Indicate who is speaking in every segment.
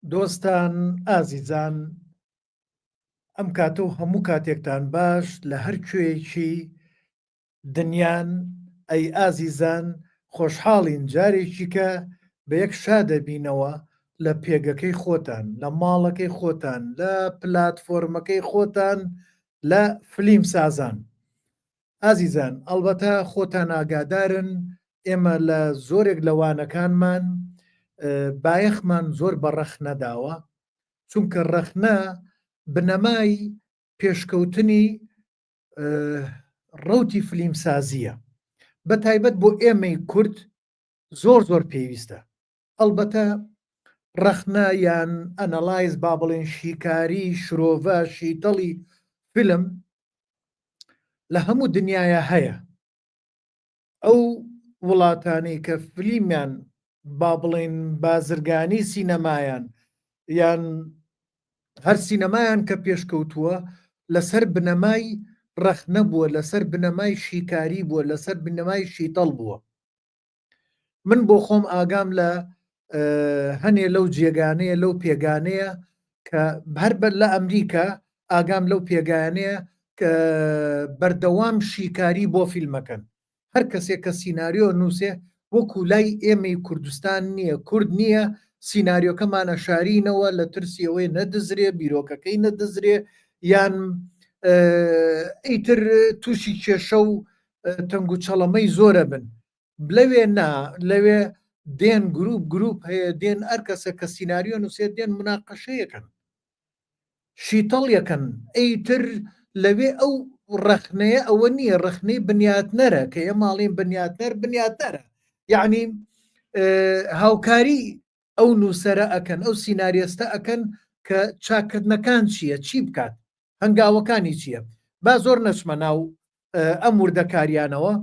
Speaker 1: دۆستان ئازیزان ئەم کاتە و هەموو کاتێکتان باش لە هەر کوێیەکی دنیان ئەی ئازیزان خۆشحاڵین جارێکیکە بە یەک شادەبینەوە لە پێگەکەی خۆتان لە ماڵەکەی خۆتان لە پلاتفۆرمەکەی خۆتان لە فلیم سازان ئازیزان ئەڵبەتە خۆتان ئاگادارن ئێمە لە زۆرێک لە وانەکانمان بایەخمان زۆر بە ڕەخنە داوە چونکە ڕەخنە بنەمای پێشکەوتنی ڕەوتی فلیمسازیە بە تایبەت بۆ ئێمەی کورد زۆر زۆر پێویستە ئەڵبەتە ڕەخنە یان analyze با بڵێن شیکاری شرۆڤە شیتەڵی فیلم لە هەموو دنیاە هەیە ئەو وڵاتانەی کە فلیمیان با بڵێن بازرگانی سینەمایان یان هەر سینەمایان کە پێشکەوتووە لەسەر بنەمای ڕەخنە بووە لەسەر بنەمای شیکاری بووە لەسەر بنەمای شیتەڵ بووە من بۆ خۆم ئاگام لە هەنێ لەو جێگانەیە لەو پێگانەیە کە هەر بەر لە ئەمریکا ئاگام لەو پێگانەیە کە بەردەوام شیکاری بۆ فیلمەکەن هەر کەسێک کە سیناریۆ نووسێ وەکو لای ئێمەی کوردستان نییە کورد نییە سیناریۆکەمانە شارینەوە لە ترسی ئەوەی نەدزرێ بیرۆکەکەی نەدزرێ یان ئیتر تووشی کێشە و تەنگ و چەڵەمەی زۆرە بن لەوێ نا لەوێ دێن گروپ گروپ هەیە دێن ئەر کەسە کە سیناریۆ نووسێت دێن مناقەشەیەکەن شیتەڵ یەکەن ئەیتر لەوێ ئەو ڕەخنەیە ئەوە نییە ڕەخنەی بنیاتنەرە کە ئێماڵین بنیاتنەر بنیاتنەرە یعنی هاوکاری ئەو نووسەرە ئەکەن ئەو سیناریۆستە ئەکەن کە چاکردنەکان چییە چی بکات هەنگاوەکانی چییە با زۆر نەچمە ناو ئەم وردەکاریانەوە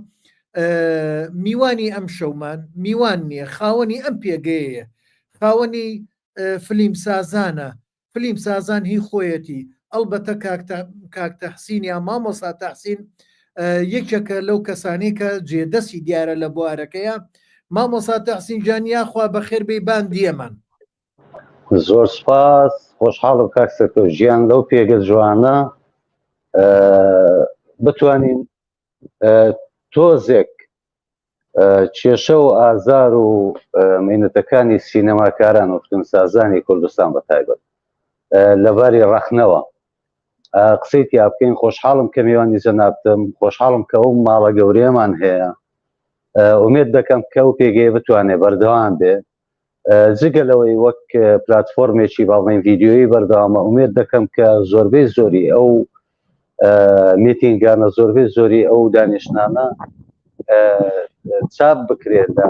Speaker 1: میوانی ئەم شەومان میوان نییە خاوەنی ئەم پێگەیە خاوەنی فلیم سازانە فلیم سازان هی خۆیەتی ئەڵبەتە کاک تەحسین یا مامۆسا تەحسین یەکێکە لەو کەسانی کە جێدەستی دیارە لە بوارەکەیە مامۆسا تەحسین گیان یاخوا بەخێر بێی بان دیەمان.
Speaker 2: زۆر سپاس خۆشحاڵم کاک سەرکەوت گیان لەو پێگە جوانە بتوانین تۆزێک کێشە و ئازار و مینەتەکانی سینەماکاران و فیلمسازانی کوردستان بە تایبەت لەباری ڕەخنەوە قسەی تیا بکەین خۆشحاڵم کە میوانی جەنابتم خۆشحاڵم کە ئەو ماڵە گەورەیەمان هەیە ئومێد دەکەم کە ئەو پێگەیە بتوانێت بەردەوام بێ جگە لەوەی وەک پلتفۆرمێکی باڵین ڤیددیویی بەردەوامە ئومێد دەکەم کە زۆربەی زۆری ئەو میتینگانە زۆربەی زۆری ئەو دانیشتانە چاپ بکرێت لە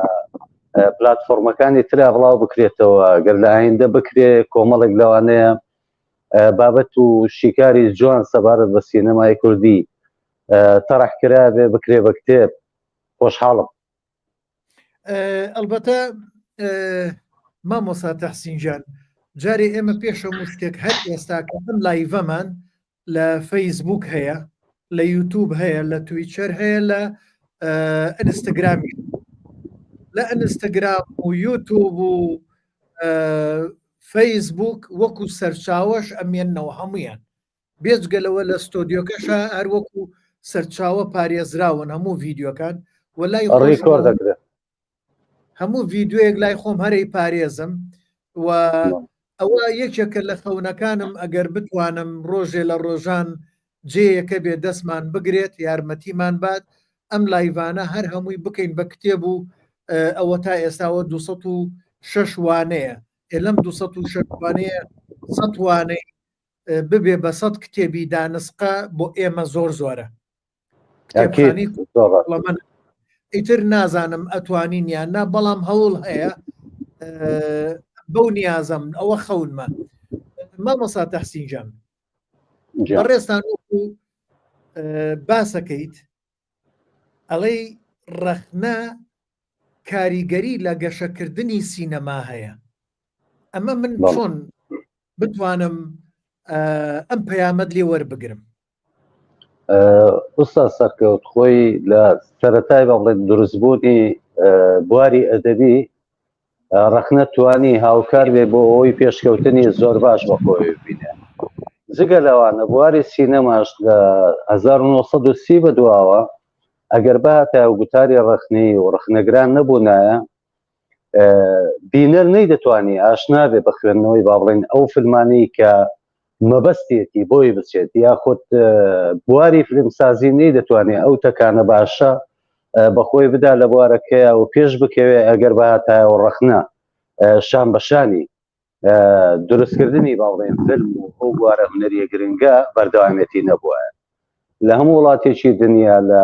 Speaker 2: پلتفۆرمەکانی ترا بڵاو بکرێتەوە گەر لە ئایندە بکرێ کۆمەڵێک لەوانەیە بابەت و شیکاری جوان سەبارەت بە سینەمای کوردی تەرح کرابێ بکرێ بە کتێب خۆشحاڵم
Speaker 1: ئەلبەتە مامۆسا تەحسین گیان جارێ ئێمە پێش هەموو شتێک هەر ئێستا کە ئەم live ەمان لە فەیسبوک هەیە لە یوتوب هەیە لە تویچەر هەیە لە ئینستاگرامی لە ئینستاگرام و یوتوب و فەیسبوک وەکو سەرچاوەش ئەمێنەوە هەمویان بێجگە لەوە لە ستۆدیۆکەشا هەر وەکو سەرچاوە پارێزراون هەموو ڤیدیۆکان و لای
Speaker 2: record دەکرێت
Speaker 1: هەموو ڤیدیۆیەک لای خۆم هەرەی پارێزم و ئەوە یەکێکە لە خەونەکانم ئەگەر بتوانم ڕۆژێ لە ڕۆژان جێیەکە بێ دەستمان بگرێت یارمەتیمان بات ئەم live انە هەر هەمووی بکەین بە کتێب و ئەوە تا ئێستاوە 206 وانەیە ئێ لەم 206 وانەیە 100 وانەی ببێ بە سەد کتێبی دانسقە بۆ ئێمە زۆر زۆرە کتێبخانەی ئیتر نازانم ئەتوانین یان نا بەڵام هەوڵ هەیە بەو نیازم ئەوە خەونمە مامۆسا تەحسین جان بەڕێزتان وەکو باسەکەیت ئەڵێی ڕەخنە کاریگەری لە گەشەکردنی سینەما هەیە ئەمە من چۆن بتوانم ئەم پەیامەت لێ وەربگرم؟
Speaker 2: ئوستا سەرکەوت خۆی لە سەرەتای بە بڵێن دروستبوونی بواری ئەدەبی. ڕەخنە توانی هاوکار بێ بۆ ئەوەی پێشکەوتنی زۆر باش بەخۆی ببینێ. جگە لەوانە بواری سینەماش لە 1930 بەدواوە ئەگەر بهاتایە و گوتاری ڕەخنەیی و ڕەخنەگران نەبوونایە بینەر نەیدەتوانی ئاشنا بێ بە خوێندنەوەی با بڵێن ئەو فیلمانەی کە مەبەستێتی بۆی بچێت یاخود بواری فیلمسازی نەیدەتوانێت ئەو تەکانە باشە بەخۆی بدا لە بوارەکەیە و پێش بکەوێ ئەگەر بەهاتایە و ڕەخنە شان بەشانی دروستکردنی با بڵێن فیلم و ئەو بوارە هونەریە گرنگە بەردەوامێتی نەبووە لە هەموو وڵاتێکی دنیا لە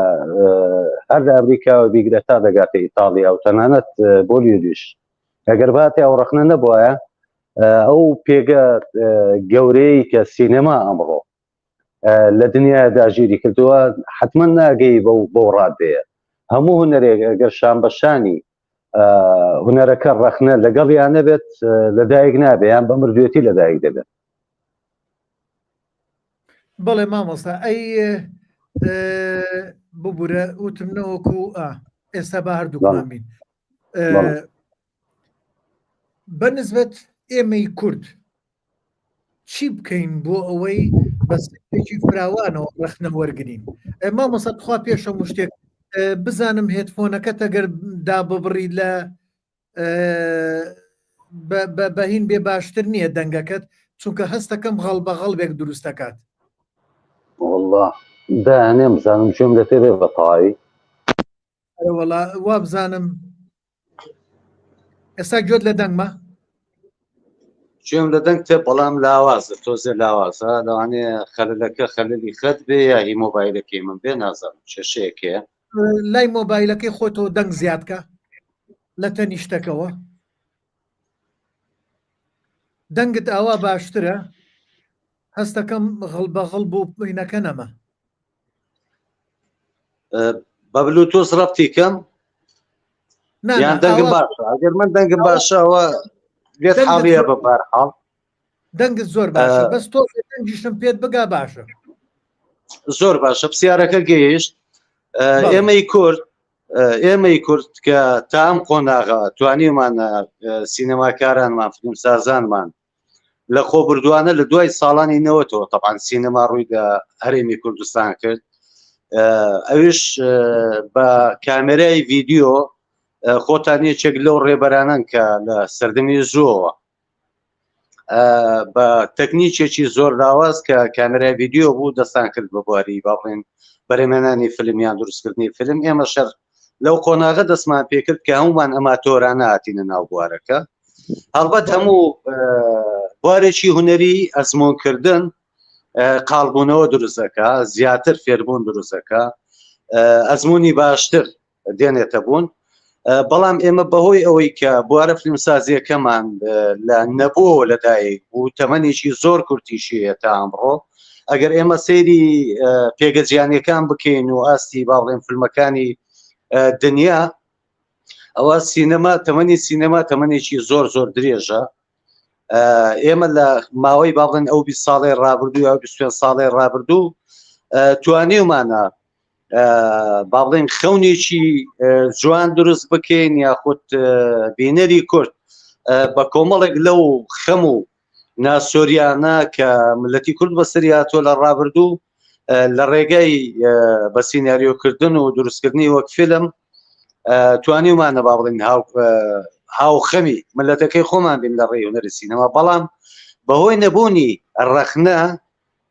Speaker 2: هەر لە ئەمریکاوە بیگرە تا دەگاتە ئیتاڵیا و تەنانەت بۆلیودیش ئەگەر باتێ ئەو ڕەخنە نەبوایە ئەو پێگە گەورەی کە سینەما ئەمڕۆ لە دنیا داگیری کردووە حتمما ناگەی بەو بەو ڕادەیە هەموو هونەرێک ئەگەر شان بە شانی هونەرەکە ڕەخنە لەگەڵیان نەبێت لەدایک نابێ یان بە مردوێتی لەدایک دەبێت.
Speaker 1: بەڵێ مامۆستا ئەی ببورە وتم نەوەکو ئێستا بە هەردووکمان بین بە نسبەت ئێمەی کورد چی بکەین بۆ ئەوەی بە سێکی فراوانەوە ڕەخنە وەرگین مامۆستا تخوا پێش هەموو شتێک بزانم هێدفۆنەکەت ئەگەر داببڕی لە بەهین بێ باشتر نییە دەنگەکەت چونکە هەستەکەم غەڵ بە غەڵبێک دروست دەکات.
Speaker 2: والله دانێم بزانم گوێم لە تێ بێ بە تەواوی.
Speaker 1: وەڵا وابزانم ئێستا گوێت لە دەنگمە؟
Speaker 2: گوێم لە دەنگ تێ بەڵام لاوازە تۆزێ لاوازە لەوانەیە خەلەلەکە خەلەلی خەت بێ یا هی مۆبایلەکەی من بێ نازانم کێشەیەک هەیە.
Speaker 1: لای مۆبایلەکەی خۆتەوە دەنگ زیادکە لە تەنیشتەکەوە دەنگت ئاوا باشترە هەستەکەم غڵ بە غڵ بوو پینەکە نەما.
Speaker 2: بە بلوتوس ڕەبتی کەم یان دەنگم باشە ئەگەر من دەنگم باشە ئەوە لێت حاڵیە بە بارحاڵ
Speaker 1: دەنگت زۆر باشە بەس تۆ دەنگیشم پێت بگا باشە
Speaker 2: زۆر باشە پرسیارەکە گەیشت ئێمەی کورد ئێمەی کورد کە تا ئەم قۆناغە توانیمانە سینەماکارانمان فیلمسازانمان لە خۆبردوانە لە دوای ساڵانی نەوەتەوە تەبان سینەما ڕووی لە هەرێمی کوردستان کرد ئەوش بە کامێرای ڤیدیۆ خۆتان یەکێک لەو ڕێبەرانن کە لە سەردەمی زۆوە بە تەکنیکێکی زۆر لاواز کە کامێرای ڤیدیۆ بوو دەستان کرد بە بواری با بڵێن بەرهەمهێنانی فیلم یان دروستکردنی فیلم ئێمە شەر لەو قۆناغە دەستمان پێکرد کە هەمومان ئەماتۆرانە هاتینە ناو بوارەکە هەڵبەت هەموو بوارێکی هونەری ئەزمۆنکردن قاڵبوونەوە دروستەکە زیاتر فێربوون دروستەکە ئەزمموی باشتر دێنێتە بوون بەڵام ئێمە بەهۆی ئەوەی کە بوارە فیلمسازیەکەمان لە نەبووەوە لەدایک بوو تەمەنێکی زۆر کورتیشیە تا ئەمڕۆ ئەگەر ئێمە سەیری پێگە جیانەکان بکەین و ئاستی با بڵێن فیلمەکانی دنیا ئەوە سینەما تەمەنی سینەما تەمەنێکی زۆر زۆر درێژە ئێمە لە ماوەی با بڵێن ئەو 20 ساڵی ڕابردوو یا 25 ساڵی ڕابردوو توانیومانە با بڵێن خەونێکی جوان دروست بکەین یاخود بینەری کورد بە کۆمەڵێک لەو خەم و ناسۆریانە کە ملەتی کورد بەسەری هاتووە لە ڕابردوو لە ڕێگەی بە سیناریۆکردن و دروستکردنی وەک فیلم توانیومانە با بڵین هاوخەمی ملەتەکەی خۆمان بین لە ڕێی هونەری سینەما بەڵام بەهۆی نەبوونی ڕەخنە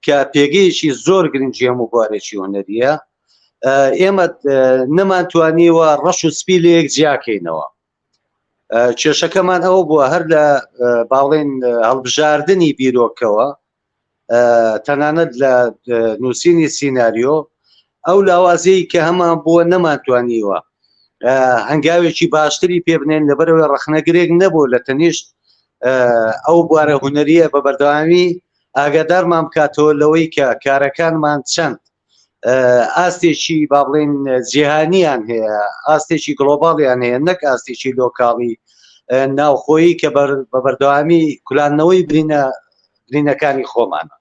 Speaker 2: کە پێگەیەکی زۆر گرنگی هەموو بوارێکی هونەریە ئێمە نەمانتوانیوە ڕەش و سپی لەیەک جیاکەینەوە کێشەکەمان ئەوە بووە هەر لە باڵێن هەڵبژاردنی بیرۆکەوە تەنانەت لە نووسینی سیناریۆ ئەو لاوازیی کە هەمان بووە نەمانتوانیوە هەنگاوێکی باشتری پێ بنێن لەبەرەوەی ڕەخنەگرێک نەبوو لە تەنیشت ئەو بوارە هونەریە بە بەردەوامی ئاگادارمان بکاتەوە لەوەی کە کارەکانمان چەند ئاستێکی با بڵێن جیهانیان هەیە ئاستێکی گلۆباڵیان هەیە نەک ئاستێکی لۆکاڵی ناوخۆیی کە بە بەردەوامی کولاندنەوەی برینە برینەکانی خۆمانە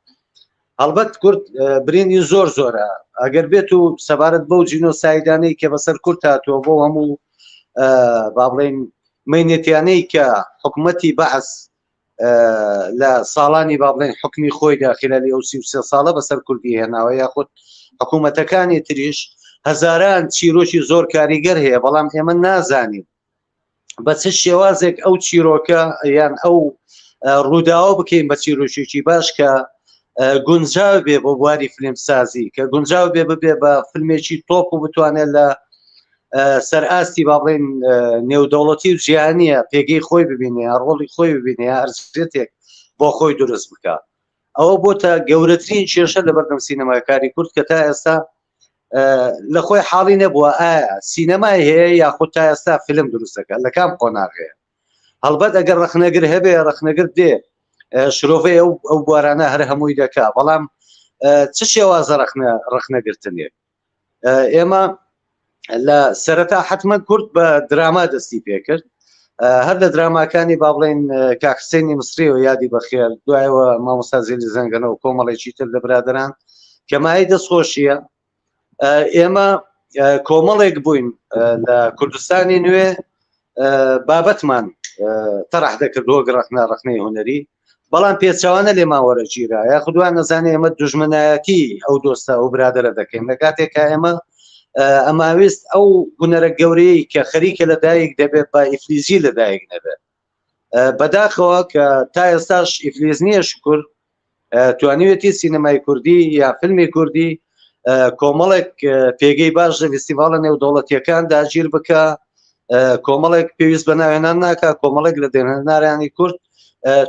Speaker 2: هەڵبەت کورد برینی زۆر زۆرە ئەگەر بێت و سەبارەت بەو جینۆسایدانەی کە بەسەر کورد هاتووە بۆ هەموو با بڵێن مەینەتیانەی کە حکوومەتی بەعس لە ساڵانی با بڵێن حکمی خۆیدا خلالی ئەو 33 ساڵە بەسەر کوردی هێناوە یاخود حکوومەتەکانی تریش هەزاران چیرۆکی زۆر کاریگەر هەیە بەڵام ئێمە نازانین بە چ شێوازێک ئەو چیرۆکە یان ئەو ڕووداوە بکەین بە چیرۆکێکی باش کە گونجاو بێ بۆ بواری فیلمسازی کە گونجاو بێ ببێ بە فیلمێکی تۆپ و بتوانێت لە سەر ئاستی با بڵێن نێودەوڵەتی و جیهانیە پێگەی خۆی ببینێ ڕۆڵی خۆی ببینێ ئەرزێتێک بۆ خۆی دروست بکە ئەوە بۆتە گەورەترین کێشە لە بەردەم سینەماکاری کورد کە تا ئێستا لە خۆی حاڵی نەبووە ئایا سینەمای هەیە یاخود تا ئێستا فیلم دروستەکە لە کام قۆناغەیە هەڵبەت ئەگەر ڕەخنەگر هەبێ ڕەخنەگر دێ شرۆڤەی ئەو ئەو بوارانە هەر هەمووی دەکا بەڵام چ شێوازە ڕەخنە ڕەخنەگرتنێک ئێمە لە سەرەتا حتمما کورد بە دراما دەستی پێکرد هەر لە دراماکانی با بڵێن کاک حسێنی مسری و یادی بەخێر دوایەوە مامۆستا زیلی زەنگەنە و کۆمەڵێکی تر لە برادران کە مای دەستخۆشیە ئێمە کۆمەڵێک بووین لە کوردستانی نوێ بابەتمان تەرح دەکرد وەک ڕەخنە ڕەخنەی هونەری بەڵام پێچەوانە لێمان وەرەگیرا یاخود وان نەزانێ ئێمە دوژمنایەتی ئەو دۆستە ئەو برادەرە دەکەین لە کاتێکا ئێمە ئەماویست ئەو هونەرە گەورەی کە خەریکە لە دایک دەبێت بە ئیفلیزی لە دایک نەبێت بەداخەوە کە تا ئێستاش ئیفلیز نییە شکر توانیوێتی سینەمای کوردی یا فیلمی کوردی کۆمەڵێک پێگەی باش لە فیستیڤاڵە نێودەوڵەتیەکان داگیر بکە کۆمەڵێک پێویست بە ناوێنان ناکە کۆمەڵێک لە دێنەرانی کورد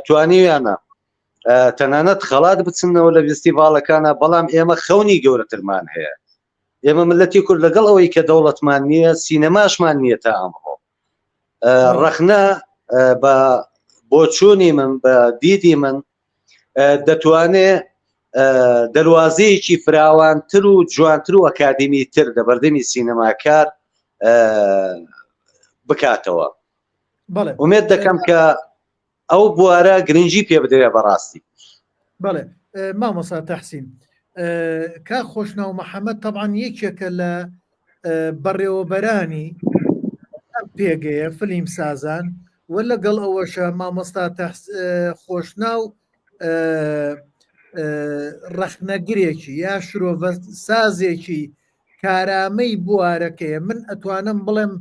Speaker 2: توانیویانە تەنانەت خەڵات بچنەوە لە فیستیڤاڵەکانە بەڵام ئێمە خەونی گەورەترمان هەیە ئێمە ملەتی کورد لەگەڵ ئەوەی کە دەوڵەتمان نییە سینەماشمان نییە تا ئەمڕۆ ڕەخنە بە بۆچوونی من بە دیدی من دەتوانێ دەروازەیەکی فراوانتر و جوانتر و ئەکادیمی تر لە بەردەمی سینەماکار بکاتەوە ئومێد دەکەم کە ئەو بوارە گرنگی پێ بدرێ بەڕاستی.
Speaker 1: بەڵێ مامۆسا تەحسین کاک خۆشناو محەممەد تەبان یەکێکە لە بەڕێوەبەرانی ئەم پێگەیە فلیم سازان و لەگەڵ ئەوەشە مامۆستا خۆشناو ڕەخنەگرێکی یا شرۆڤە سازێکی کارامەی بوارەکەیە من ئەتوانم بڵێم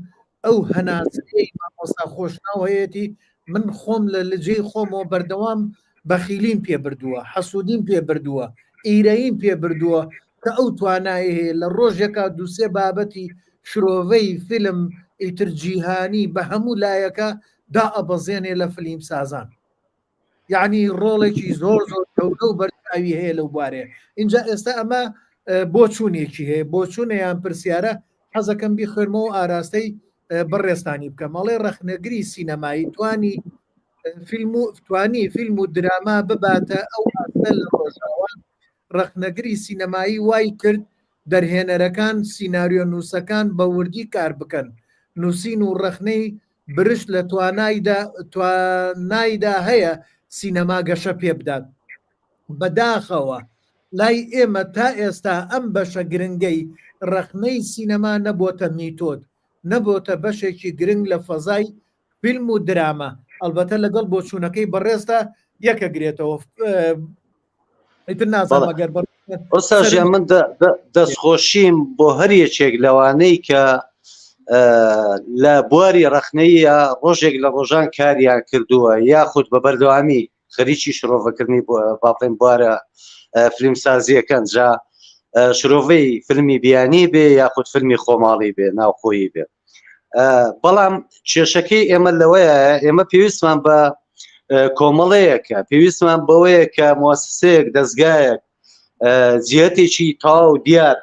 Speaker 1: ئەو هەناسەی مامۆستا خۆشناو هەیەتی من خۆم لە لجێی خۆمەوە بەردەوام بەخیلیم پێ بردووە حەسوودیم پێ بردووە ئیرەییم پێ بردووە کە ئەو توانای هەیە لە ڕۆژێکا دووسێ بابەتی شرۆڤەی فیلم ئیتر جیهانی بە هەموو لایەکە دا ئەبەزێنێ لە فلیم سازان. یعنی ڕۆڵێکی زۆر زۆر گەورە و بەرچاوی هەیە لەو بوارەیە اینجا ئێستا ئەمە بۆچوونێکی هەیە بۆچوونە یان پرسیارە حەزەکەم بیخوێنمەوە ئاراستەی بەڕێزتانی بکەم ئەڵێ ڕەخنەگری سینەمایی توانی فیلم و توانی فیلم و دراما بباتە ئەو ئاستە لە ڕۆژاوا ڕەخنەگری سینەمایی وای کرد دەرهێنەرەکان سیناریۆ نووسەکان بە وردی کار بکەن نووسین و ڕەخنەی برشت لە توانایدا توانایدا هەیە سینەما گەشە پێ بدات. بەداخەوە لای ئێمە تا ئێستا ئەم بەشە گرنگەی ڕەخنەی سینەما نەبۆتە میتۆد، نەبۆتە بەشێکی گرنگ لە فەزای فیلم و دراما، ئەڵبەتە لەگەڵ بۆچوونەکەی بەڕێزتا یەکەگرێتەوە. ئیتر نازانم ئەگەر بەڕێزتان
Speaker 2: ئوستاز گیان من دەستخۆشیم بۆ هەر یەکێک لەوانەی کە لە بواری ڕەخنەیە ڕۆژێک لە ڕۆژان کاریان کردووە یاخود بە بەردەوامی خەریکی شرۆڤەکردنی باڵێن بوارە فیلمسازیەکەن جا شرۆڤەی فیلمی بیانی بێ یاخود فیلمی خۆماڵی بێ ناوخۆیی بێ بەڵام کێشەکەی ئێمە لەوەیە ئێمە پێویستمان بە کۆمەڵەیەکە پێویستمان بەوەیە کە موسسەیەک دەستگایەک جیهتێکی تەواو دیار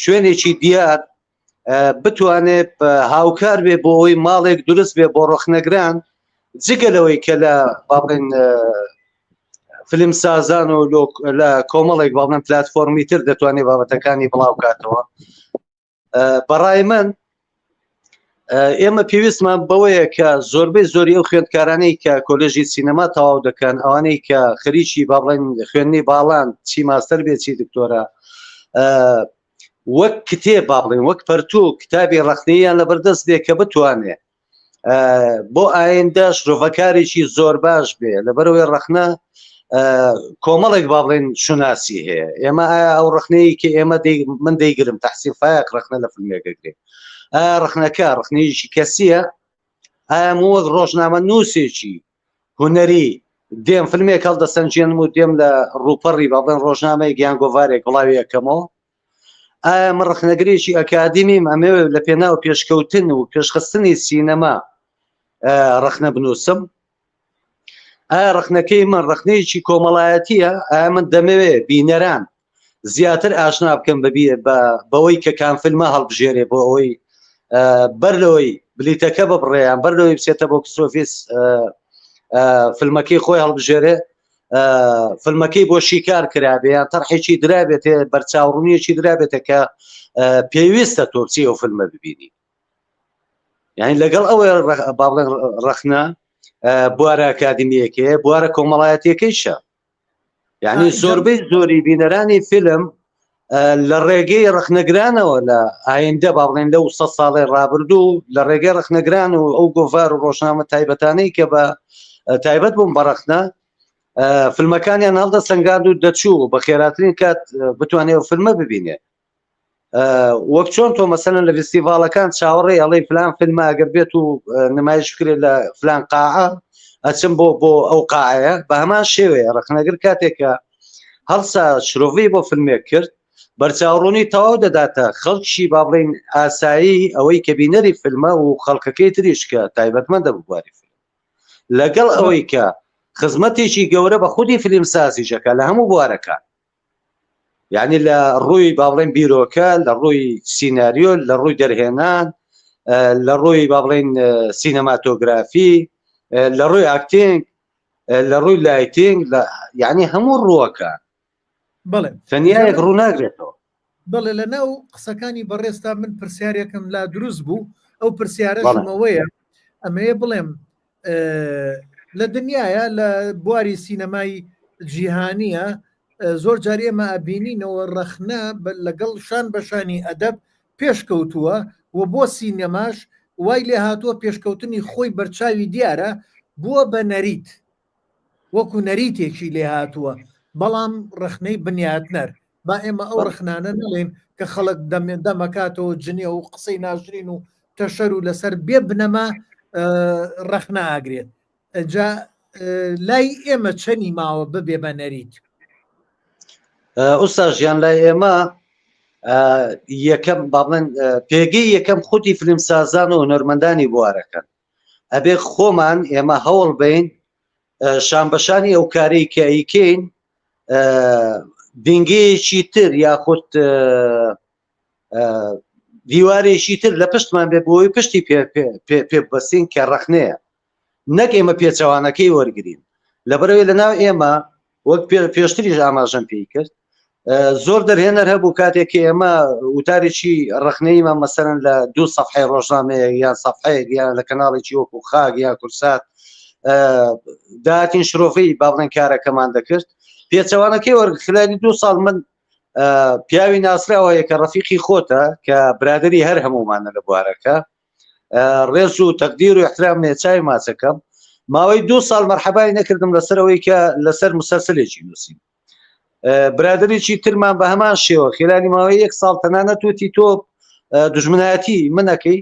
Speaker 2: شوێنێکی دیار بتوانێت هاوکار بێ بۆ ئەوەی ماڵێک دروست بێ بۆ ڕخنەگران جگە لەوەی کە لە باڵێن فیلم سازان و لە کۆمەڵێک باڵێن پلتفۆرمی تر دەتوانێت بابەتەکانی بڵاو کاتەوە بەڕای من ئێمە پێویستمان بەوەیە کە زۆربەی زۆری ئەو خوێندکارانەی کە کۆلێژی سینەما تەواو دەکەن ئەوانەی کە خەریکی با بڵێن خوێندنی باڵان چی ماستەر بێ چی دکتۆرە. وەک کتێب با بڵێن وەک پەرتوو کتابی ڕەخنەیان لەبەردەست بێ کە بتوانێ بۆ ئایندە شرۆڤەکارێکی زۆر باش بێ لەبەرەوەی ڕەخنە کۆمەڵێک با بڵێن شوناسی هەیە ئێمە ئایا ئەو ڕخنەیە کە ئێمە من دەیگرم تەحسین فایق ڕخنە لە فیلمێکەگرێ ئایا ڕخنەکە ڕخنەیەکی کەسیە ئایا من وەک ڕۆژنامە نووسێکی هونەری دێم فیلمێک هەڵدەسەنجێنم و دێم لە ڕوپەڕی با بڵێن ڕۆژنامەیەک یان گۆڤارێک بڵاوی ئەکەمەوە ئایا من ڕخنەگرێکی ئەکادیمیم ئەمەوێ لە پێناو پێشکەوتن و پێشخستنی سینەما ڕخنە بنووسم ئایا ڕخنەکەی من ڕخنەیەکی کۆمەڵایەتیە ئایا من دەمەوێ بینەران زیاتر ئاشنا بکەم بەوەی کە کام فیلمە هەڵبژێرێ بۆ ئەوەی بەر لەوەی بلیتەکە ببڕێیان بەر لەوەی بچێتە box office فیلمەکەی خۆی هەڵبژێرێ فیلمەکەی بۆ شیکار کرابێ یان تەرحێکی درابێتێ بەرچاوڕوونیەکی درابێتە کە پێویستە تۆ بچی ئەو فیلمە ببینی یعنی لەگەڵ ئەوەی با بڵێن ڕەخنە بوارە ئەکادیمیەکەیە بوارە کۆمەڵایەتیەکەیشە یعنی زۆربەی زۆری بینەرانی فیلم لە ڕێگەی ڕخنەگرانەوە لە ئایندە با بڵێن لەو سە ساڵی ڕابردوو لە ڕێگەی ڕخنەگران و ئەو گۆڤار و ڕۆژنامە تایبەتانەی کە بە تایبەت بوون بە ڕخنە فیلمەکانیان هەڵدەسەنگاند و دەچوو بە خێراترین کات بتوانێت ئەو فیلمە ببینێ وەک چۆن تۆ مەسەلەن لە فستیڤاڵەکان چاوەڕێ ئەڵێ فلان فیلمە ئەگەر بێت و نمایش بکرێت لە فلان قاعە ئەچم بۆ بۆ ئەو قاعەیە بە هەمان شێوەیە ڕخنەگر کاتێکە هەڵسا شرۆڤی بۆ فیلمێک کرد بەرچاوڕوونی تەواو دەداتە خەڵکی با بڵین ئاسایی ئەوەی کە بینەری فیلمە و خەڵکەکەی تریش کە تایبەتمەندە بواری فیلم لەگەڵ ئەوەی کە خزمەتێکی گەورە بە خودی فیلم سازیشەکە لە هەموو بوارەکان یعنی لە ڕووی با بڵێن بیرۆکە لە ڕووی سیناریۆ لە ڕووی دەرهێنان لە ڕووی با بڵێن سینەماتۆگرافی لە ڕووی acting لە ڕووی lighting یعنی هەموو ڕووەکە
Speaker 1: بڵێ
Speaker 2: تەنیا یەک ڕوو ناگرێتەوە
Speaker 1: بەڵێ لە ناو قسەکانی بەڕێزتا من پرسیارێکم لا دروست بوو ئەو پرسیارەشمەوەیە ئەمەیە بڵێم لە دنیاە لە بواری سینەمای جیهانیە زۆر جار ئێمە ئەبینینەوە ڕەخنە لەگەڵ شان بەشانی ئەدەب پێشکەوتووە و بۆ سینەماش وای لێ هاتووە پێشکەوتنی خۆی بەرچاوی دیارە بووە بە نەریت وەکو نەریتێکی لێ هاتووە بەڵام ڕەخنەی بنیاتنەر با ئێمە ئەو ڕەخنانە نەڵێن کە خەڵک دەمەکاتەوە جنێ و قسەی ناشرین و تەشەر و لەسەر بێ بنەما ڕەخنە ئاگرێت جا لای ئێمە چەنی ماوە ببێ بە نەریت؟
Speaker 2: ئوستا ژیان لای ئێمە یەکەم با بڵێن پێگەی یەکەم خودی فیلمسازان و هونەرمەندانی بوارەکەن ئەبێ خۆمان ئێمە هەوڵ بین شانبەشانی ئەو کارەی کە ئەیکەین دینگەیەکی تر یاخود دیوارێکی تر لە پشتمان بێ بۆی پشتی پێ بەسین کە ڕخنەیە نەک ئێمە پێچەوانەکەی وەرگین لەبەرەوەی لە ناو ئێمە وەک پێشتریش ئاماژەم پێی کرد زۆر دەرهێنەر هەبوو کاتێک کە ئێمە وتارێکی ڕخنەیمان مەسەرن لە دوو سەفحەی ڕۆژنامەیە یان سەفحەیەک یان لە کەناڵێکی وەکو خاک یا کورسات داهاتین شرۆڤەی با بڵێن کارەکەمان دەکرد پێچەوانەکەی وەرگخلانی دوو ساڵ من پیاوی ناسراوە کە ڕەفیقی خۆتە کە برادری هەر هەمومانە لە بوارەکە ڕێز و تەقدیر و احترام لێ چاوی ماچەکەم ماوەی دوو ساڵ مەرحەبای نەکردم لەسەر ئەوەی کە لەسەر مسەسلێکی نووسیم برادێکی ترمان بە هەمان شێوە خێرانی ماوەی یەک ساڵ تەنانەت وتی تۆ دژمنایەتی منەکەی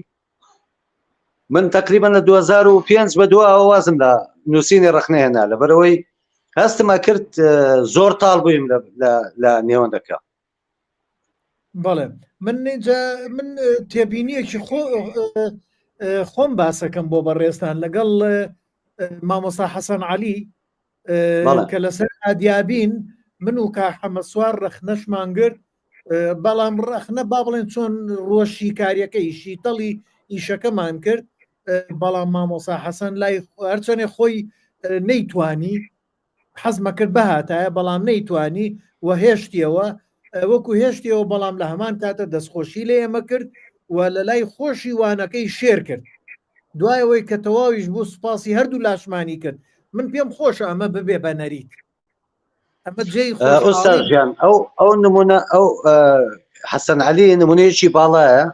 Speaker 2: من تقریبا لە 2005 بە دواوە وازم لە نووسینی ڕخنە هێنا لەبەرەوەی هەستمە کرد زۆر تاڵ بوویم لە نێوەندەکە
Speaker 1: بەڵێ من من تێبینیەکی خۆ خۆم باسەکەم بۆ بەڕێزتان لەگەڵ مامۆستا حەسەن علی کە لەسەر ئادیابین من و کا حەمەسوار ڕەخنەشمان گرت بەڵام ڕەخنە با بڵێن چۆن ڕۆشی کاریەکەی شیتەڵی ئیشەکەمان کرد بەڵام مامۆسا حەسەن لای هەرچەنێ خۆی نەیتوانی حەزمە کرد بهاتایە بەڵام نەیتوانی و هێشتیەوە وەکو هێشتیەوە بەڵام لە هەمان کاتە دەستخۆشی لە ئێمە کرد و لە لای خۆشی وانەکەی شێر کرد دوای ئەوەی کە تەواویش بوو سوپاسی هەردوو لاشمانی کرد من پێم خۆشە ئەمە ببێ بە نەریت ئەمە جێی
Speaker 2: ئوستاژیان ئەو ئەو نمونە ئەو. حەسەن علی نمونەیەکی باڵایە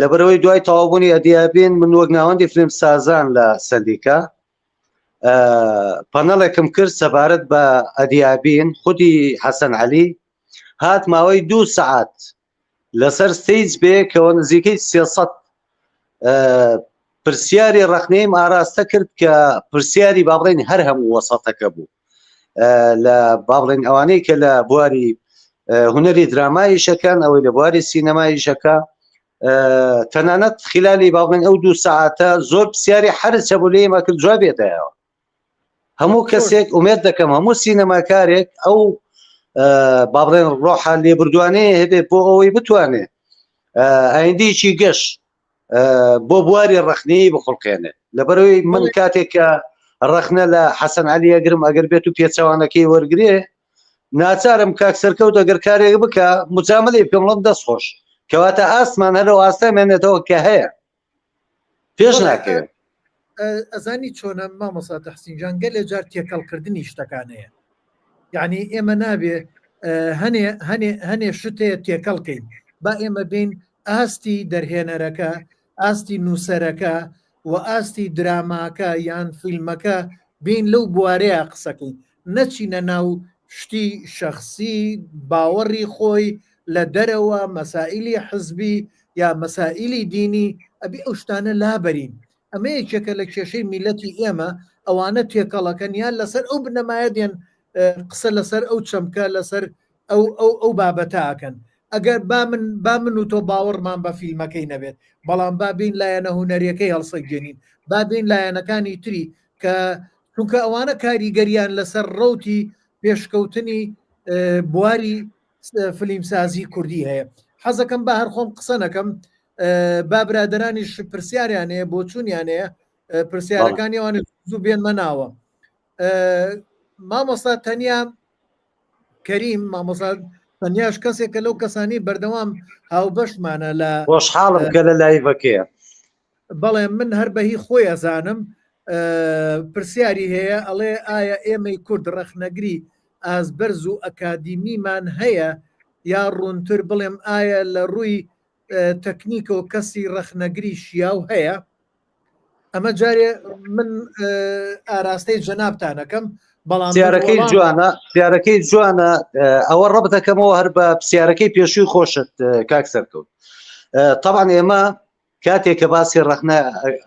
Speaker 2: لەبەرەوەی دوای تەواوبوونی ئەدیابین من وەک ناوەندی فیلم سازان لە سەندیکا پەنەڵێکم کرد سەبارەت بە ئەدیابین خودی حەسەن علی هات ماوەی دوو سەعات لەسەر stage بێکەوە نزیکەی 300 پرسیاری ڕخنەیم ئاراستە کرد کە پرسیاری با بڵێن هەر هەموو وەسەتەکە بوو لە با بڵێن ئەوانەی کە لە بواری هونەری درامایشەکان ئەوەی لە بواری سینەمایشەکە تەنانەت خلالی با بڵێن ئەو دوو ساعتە زۆر پرسیاری حەرج هەبوو لێمە کرد جوابێتەوە هەموو کەسێک ئومێد دەکەم هەموو سینەماکارێک ئەو با بڵێن ڕۆحە لێبوردوانەیە هەبێ بۆ ئەوەی بتوانێ ئایندەیەکی گەش بۆ بواری ڕخنەیە بخڵقێنێ لەبەرەوەی من کاتێک کە ڕەخنە لە حەسەن علی ئەگرم ئەگەر بێت و پێچەوانەکەی وەرگێ ناچارم کاک سەرکەوت ئەگەر کارێک بکە مجاملەی بکەم ڵم دەست خۆش کەواتە ئاستمان هەرەوە ئاستە مێنێتەوە کە هەیە پێش ناکەوێت
Speaker 1: ئەزانی چۆنە مامۆسا تەحسین جان گەلێ جار تێکەڵکردنی شتەکان هەیە یعنی ئێمە نابێ هەنێ هەنێ هەنێ شتێ تێکەڵکەین با ئێمە بین ئاستی دەرهێنەرەکە ئاستی نووسەرەکە و ئاستی دراماکە یان فیلمەکە بین لەو بوارەیە قسەکەین نەچینە ناو شتی شەخسی باوەڕی خۆی لە دەرەوە مەسائیلی حزبی یا مەسائیلی دینی ئەبێ ئەو شتانە لابەرین ئەمە یەکێکە لە کێشەی میلەتی ئێمە ئەوانە تێکەڵەکەن یان لەسەر ئەو بنەمایە دێن قسە لەسەر ئەو چەمکە لەسەر ئەو ئەو ئەو بابەتە ئەکەن ئەگەر با من با من و تۆ باوەڕمان بە فیلمەکەی نەبێت بەڵام با بین لایەنە هوەریەکەی هەڵسەنگێنین با بین لایەنەکانی تری کە چونکە ئەوانە کاریگەریان لەسەر ڕوتی پێشکەوتنی بواری فلیمسازی کوردی هەیە حەزەکەم بە هەر خۆم قسە نەکەم با برادرانیش پرسیاریان هەیە بۆچوونیان هەیە پرسیارەکانی ئەوان زوو بێنمە ناوە مامۆستا تەنیا کەریم مامۆستا تەنیاش کەسێکە لەو کەسانی بەردەوام هاوبەشمانە لە
Speaker 2: خۆشحاڵم کە لە لایڤەکەیە
Speaker 1: بەڵێ من هەر بەهی خۆی ئەزانم پرسیاری هەیە ئەڵێ ئایا ئێمەی کورد ڕەخنەگری ئازبەرز و ئەکادیمیمان هەیە یا ڕوونتر بڵێم ئایا لە ڕووی تەکنیکەوە کەسی ڕەخنەگری شیاو هەیە ئەمە جارێ من ئاراستەی جەنابتانەکەم بەڵام
Speaker 2: پرسیارەکەی جوانە پرسیارەکەی جوانە ئەوە ڕەبت دەکەمەوە هەر بە پرسیارەکەی پێشووی خۆشت کاک سەرکەوت طبعا ئێمە کاتێک کە باسی ڕەخنە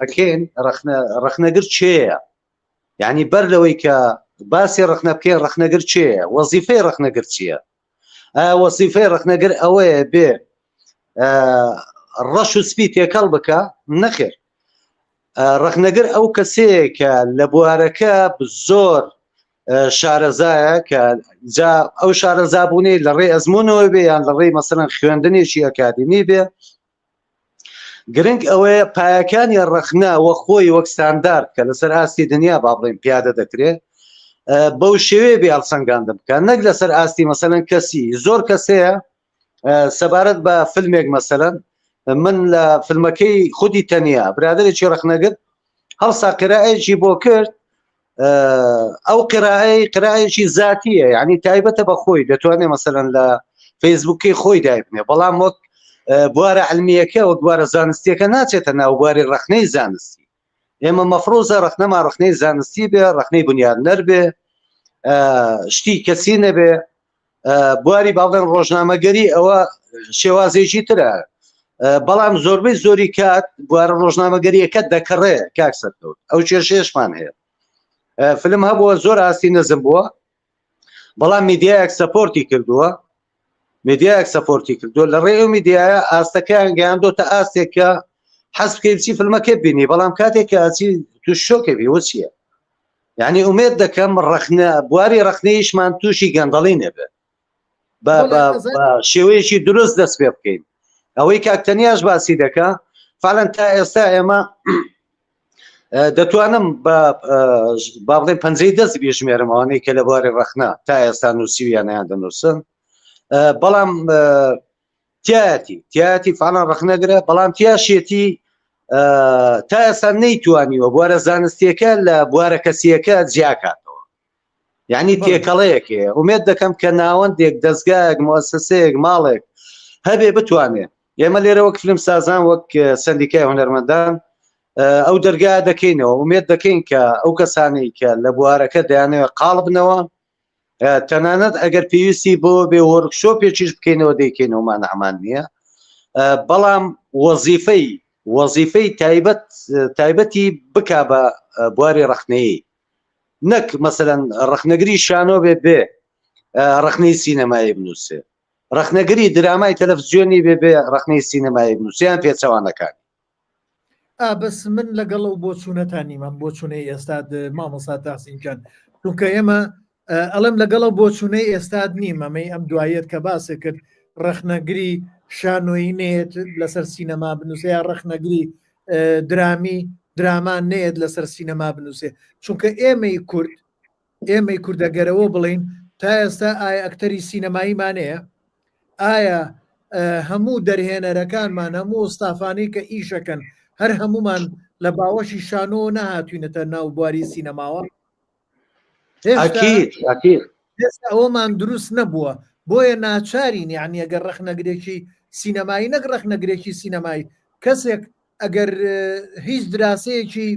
Speaker 2: ئەکەین ڕەخنە ڕەخنەگر چێیە یعنی بەر لەوەی کە باسی ڕەخنە بکەین ڕەخنەگر چێیە وەزیفەی ڕەخنەگر چییە وەزیفەی ڕەخنەگر ئەوەیە بێ ڕەش و سپی تێکەڵ بکە نەخێر ڕەخنەگر ئەو کەسەیە کە لە بوارەکە زۆر شارەزایە کە جا ئەو شارەزابوونەی لە ڕێ ئەزمونەوە بێ یان لە ڕێی مەسەرەن خوێندنێکی ئەکادیمی بێ گرنگ ئەوەیە پایەکانی ڕەخنە وە خۆی وەک ستاندارد کە لەسەر ئاستی دنیا با بڵێن پیادە دەکرێت بەو شێوەیە بێ هەڵسەنگاندن بکە نەک لەسەر ئاستی مەسەلەن کەسی زۆر کەسەیە سەبارەت بە فیلمێک مەسەلەن من لە فیلمەکەی خودی تەنیا برادێکی ڕەخنەگر هەڵسا قرائێکی بۆ کرد ئەو قرائەی قرائێکی زاتیە یعنی تایبەتە بە خۆی دەتوانێت مەسەلەن لە فەیسبووکەی خۆی دایبنێ بەڵام وەک بوارە علمیەکە وەک بوارە زانستیەکە ناچێتە ناو بواری ڕەخنەی زانستی ئێمە مەفرۆزە ڕەخنەما ڕەخنەی زانستی بێ ڕەخنەی بنیادنەر بێ شتی کەسی نەبێ بواری باڵێن ڕۆژنامەگەری ئەوە شێوازێکی ترە بەڵام زۆربەی زۆری کات بوارە ڕۆژنامەگەریەکە دەکڕێ کاک سەرکەوت ئەو کێشێشمان هەیە فلم هەبووە زۆر ئاستی نزم بووە بەڵام میدیایەک support ی کردووە میدیایەک support ی کردووە لە ڕێ ئەو میدیایە ئاستەکەیان گەیاندۆتە ئاستێک کە حەز بکەی بچی فیلمەکە بینی بەڵام کاتێک کە ئەچی تو شۆکێ بی وچیە یعنی ئومێد دەکەم ڕەخنە بواری ڕەخنەیشمان تووشی گەندەڵی نەبێت بە شێوەیەکی دروست دەست پێ بکەین ئەوەی کاک تەنیاش باسی دەکا فعلەن تا ئێستا ئێمە دەتوانم بە با بڵێن پەنجەی دەست بژمێرم ئەوانەی کە لە بواری ڕەخنە تا ئێستا نووسیویانیان دەنووسن بەڵام تیایەتی تیایەتی فعلەن ڕەخنەگرە بەڵام تیاشێتی تا ئێستا نەیتوانیوە بوارە زانستیەکە لە بوارە کەسیەکە جیاکاتەوە یعنی تێکەڵەیەک هەیە ئومێد دەکەم کە ناوەندێک دەستگایەک موسسەیەک ماڵێک. هەبێ بتوانێ ئێمە لێرە وەک فیلم سازان وەک سندیکای هونەرمەندان ئەو دەرگا دەکەینەوە ئومێد دەکەین کە ئەو کەسانەی کە لە بوارەکە دەیانەوێت قاڵبنەوە تەنانەت ئەگەر پێویستی بۆ بێ وۆرکشۆپێکیش بکەینەوە دەیکەینەوەمان ئەمان نییە بەڵام وەزیفەی وەزیفەی تایبەت تایبەتی بک بە بواری ڕخنەیە نەک مەسەەن ڕخنەگری شانۆ بێ بێ ڕخنەی سینەمایی بنووسێ ڕخنەگری درامای تەلەفزیۆنی بێ بێ ڕخنەی سینەمایی بنووسیان پێچەوانەکان
Speaker 1: ئا بەس من لەگەڵ ئەو بۆچوونەتان نیم ئەم بۆچوونەی ئێستاد مامۆستا تاسین گیان چونکە ئێمە ئەڵێم لەگەڵ ئەو بۆچوونەی ئێستاد نیم ئەمەی ئەم دواییەت کە باسێ کرد ڕەخنەگری شانۆیی نێت لەسەر سینەما بنووسێ یا ڕەخنەگری درامی دراما نێت لەسەر سینەما بنووسێ چونکە ئێمەی کورد ئێمەی کورد ئەگەر ئەوە بڵێین تا ئێستا ئایا ئەکتەری سینەماییمان هەیە؟ ئایا هەموو دەرهێنەرەکانمان هەموو ستافانەی کە ئیشەکەن هەر هەمومان لە باوەشی شانۆ نەهاتوینەتە ناو بواری سینەماوە؟ هێشتا ئەوەمان دروست نەبووە بۆیە ناچارین یعنی ئەگەر ڕەخنەگرێکی سینەمایی نەک ڕەخنەگرێکی سینەمایی کەسێک ئەگەر هیچ دراسەیەکی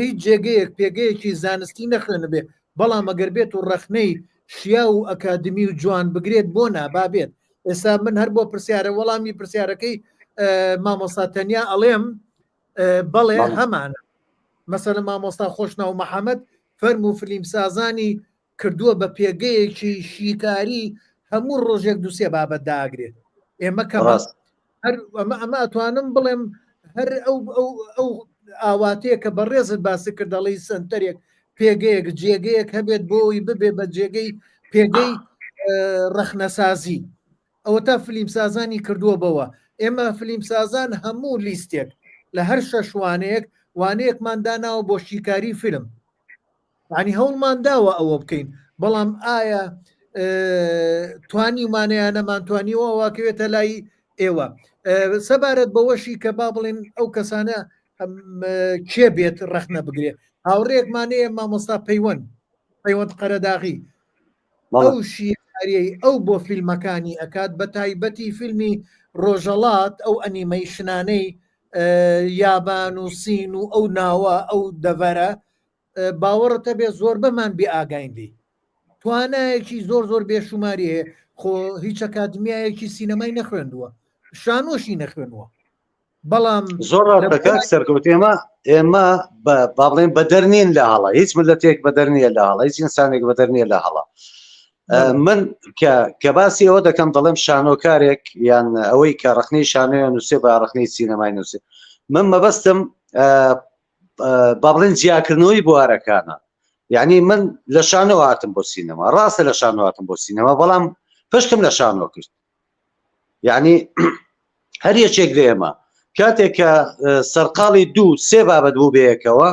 Speaker 1: هیچ جێگەیەک پێگەیەکی زانستی نەخوێنبێ بەڵام ئەگەر بێت و ڕەخنەی شیا و ئەکادمی و جوان بگرێت بۆ نابابێت ئێستا من هەر بۆ پرسیارە وەڵامی پرسیارەکەی مامۆستا تەنیا ئەڵێم بەڵێ هەمانە مەسەلە مامۆستا خۆشناو محەممەد فەرم و فلیمسازانی کردووە بە پێگەیەکی شیکاری هەموو ڕۆژێک دوسێ بابەت داگرێت ئێمە کە هەر ئەمە ئەمە ئەتوانم بڵێم هەر ئەو ئەو ئەو ئاواتەیە کە بەڕێزت باسی کرد دەڵێی سنتەرێک پێگەیەک جێگەیەک هەبێت بۆ ئەوی ببێ بە جێگەی پێگەی ڕەخنەسازی ئەوە تا فلیمسازانی کردووە بەوە ئێمە فلیمسازان هەموو لیستێک لە هەر شەش وانەیەک وانەیەکمان داناوە بۆ شیکاری فیلم ینی هەوڵمان داوە ئەوە بکەین بەڵام ئایا توانیمانەیە نەمان توانیوە واکەوێتە لای ئێوە سەبارەت بەوەشی کە با بڵێن ئەو کەسانە کێ بێت ڕەخنە بگرێ هاوڕێکمانەیە مامۆستا پەیوەند پەیوەند قەرەداغی ئەو شیکاریەی ئەو بۆ فیلمەکانی ئەکات بە تایبەتی فیلمی ڕۆژەڵات ئەو ئەنیمەیشنانەی یابان و سین و ئەو ناوە ئەو دەڤەرە باوەڕت هەبێ زۆربەمان بێ ئاگاین لێی توانایەکی زۆر زۆر بێشوماری هەیە خۆ هیچ ئەکادمیایەکی سینەمای نەخوێندووە شانۆشی نەخوێنوە بەڵام
Speaker 2: زۆر ڕاستە کاک سەرکەوت ئێمە ئێمە با بڵێن بەدەر نین لە هەڵە هیچ ملەتێک بەدەر نییە لە هەڵە هیچ ئینسانێک بەدەر نییە لە هەڵە من کە کە باسی ئەوە دەکەم دەڵێم شانۆکارێک یان ئەوەی کە ڕخنەی شانۆیان نووسێ بە ڕخنەی سینەمای نووسێ من مەبەستم با بڵێن جیاکردنەوەی بوارەکانە یعنی من لە شانۆ هاتم بۆ سینەما ڕاستە لە شانۆ هاتم بۆ سینەما بەڵام پشتم لە شانۆ کرد یعنی هەر یەکێک لە ئێمە کاتێک کە سەرقاڵی دوو سێ بابەت بوو بەیەکەوە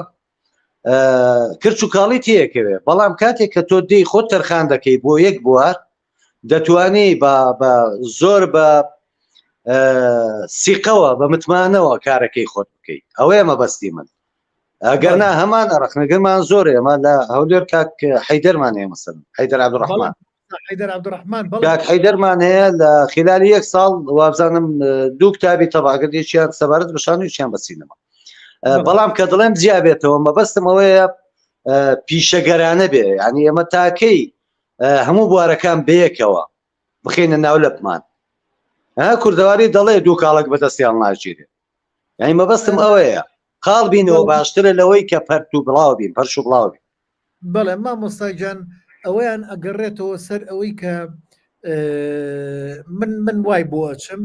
Speaker 2: کرچ و کاڵی تێکەوێ بەڵام کاتێک کە تۆ دێی خۆت تەرخان دەکەی بۆ یەک بوار دەتوانی بە بە زۆر بە سیقەوە بە متمانەوە کارەکەی خۆت بکەیت ئەوەیە مەبەستی من ئەگەر نا هەمان ڕخنەگەرمان زۆر ئێمە لە هەولێر کاک حیدەرمان هەیە مەسەن حیدەر عبدالرحمن
Speaker 1: حیدەر عبدالرحمن
Speaker 2: کاک حیدەرمان هەیە لە خلالی یەک ساڵ وابزانم دوو کتابی تەباگردێکیان سەبارەت بە شانویان بە سینەما بەڵام کە دڵێم جیا بێتەوە مەبەستم ئەوەیە پیشەگەرانە بێ ینی ئێمە تاکەی هەموو بوارەکان بەیەکەوە بخینە ناو لەپمان ها کوردەواری دەڵێ دوو کاڵک بەدەستیان ناگیرێ یعنی مەبەستم ئەوەیە قاڵ بینەوە باشترە لەوەی کە پەرت و بڵاو بین پەرش و بڵاو بین
Speaker 1: بەڵێ مامۆستا گیان ئەوەیان ئەگەڕێتەوە سەر ئەوەی کە من من وای بۆ ئەچم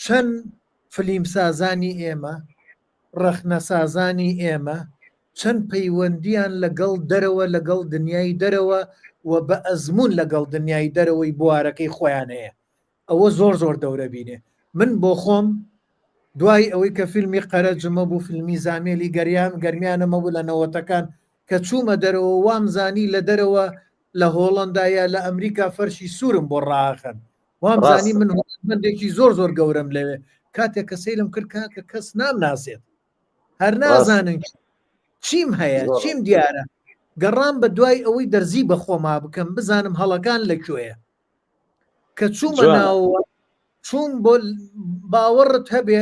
Speaker 1: چەند فلیمسازانی ئێمە ڕەخنەسازانی ئێمە چەند پەیوەندیان لەگەڵ دەرەوە لەگەڵ دنیای دەرەوە و بە ئەزموون لەگەڵ دنیای دەرەوەی بوارەکەی خۆیان هەیە ئەوە زۆر زۆر دەورە بینێ من بۆ خۆم دوای ئەوەی کە فیلمی قەرەجمە بوو فیلمی زامێلی گەریان گەرمیانەمە بوو لە نەوەتەکان کە چوومە دەرەوە وام زانی لە دەرەوە لە هۆڵندا یا لە ئەمریکا فەرشی سوورم بۆ ڕاخەن وام زانی من هونەرمەندێکی زۆر زۆر گەورەم لەوێ کاتێک کە سەیرم کرد کاکە کەس نامناسێت هەر نازانن چیم هەیە چیم دیارە گەڕام بە دوای ئەوەی دەرزی بە خۆما بکەم بزانم هەڵەکان لە کوێیە کە چوومە ناوەوە. چووم بۆ باوەڕت هەبێ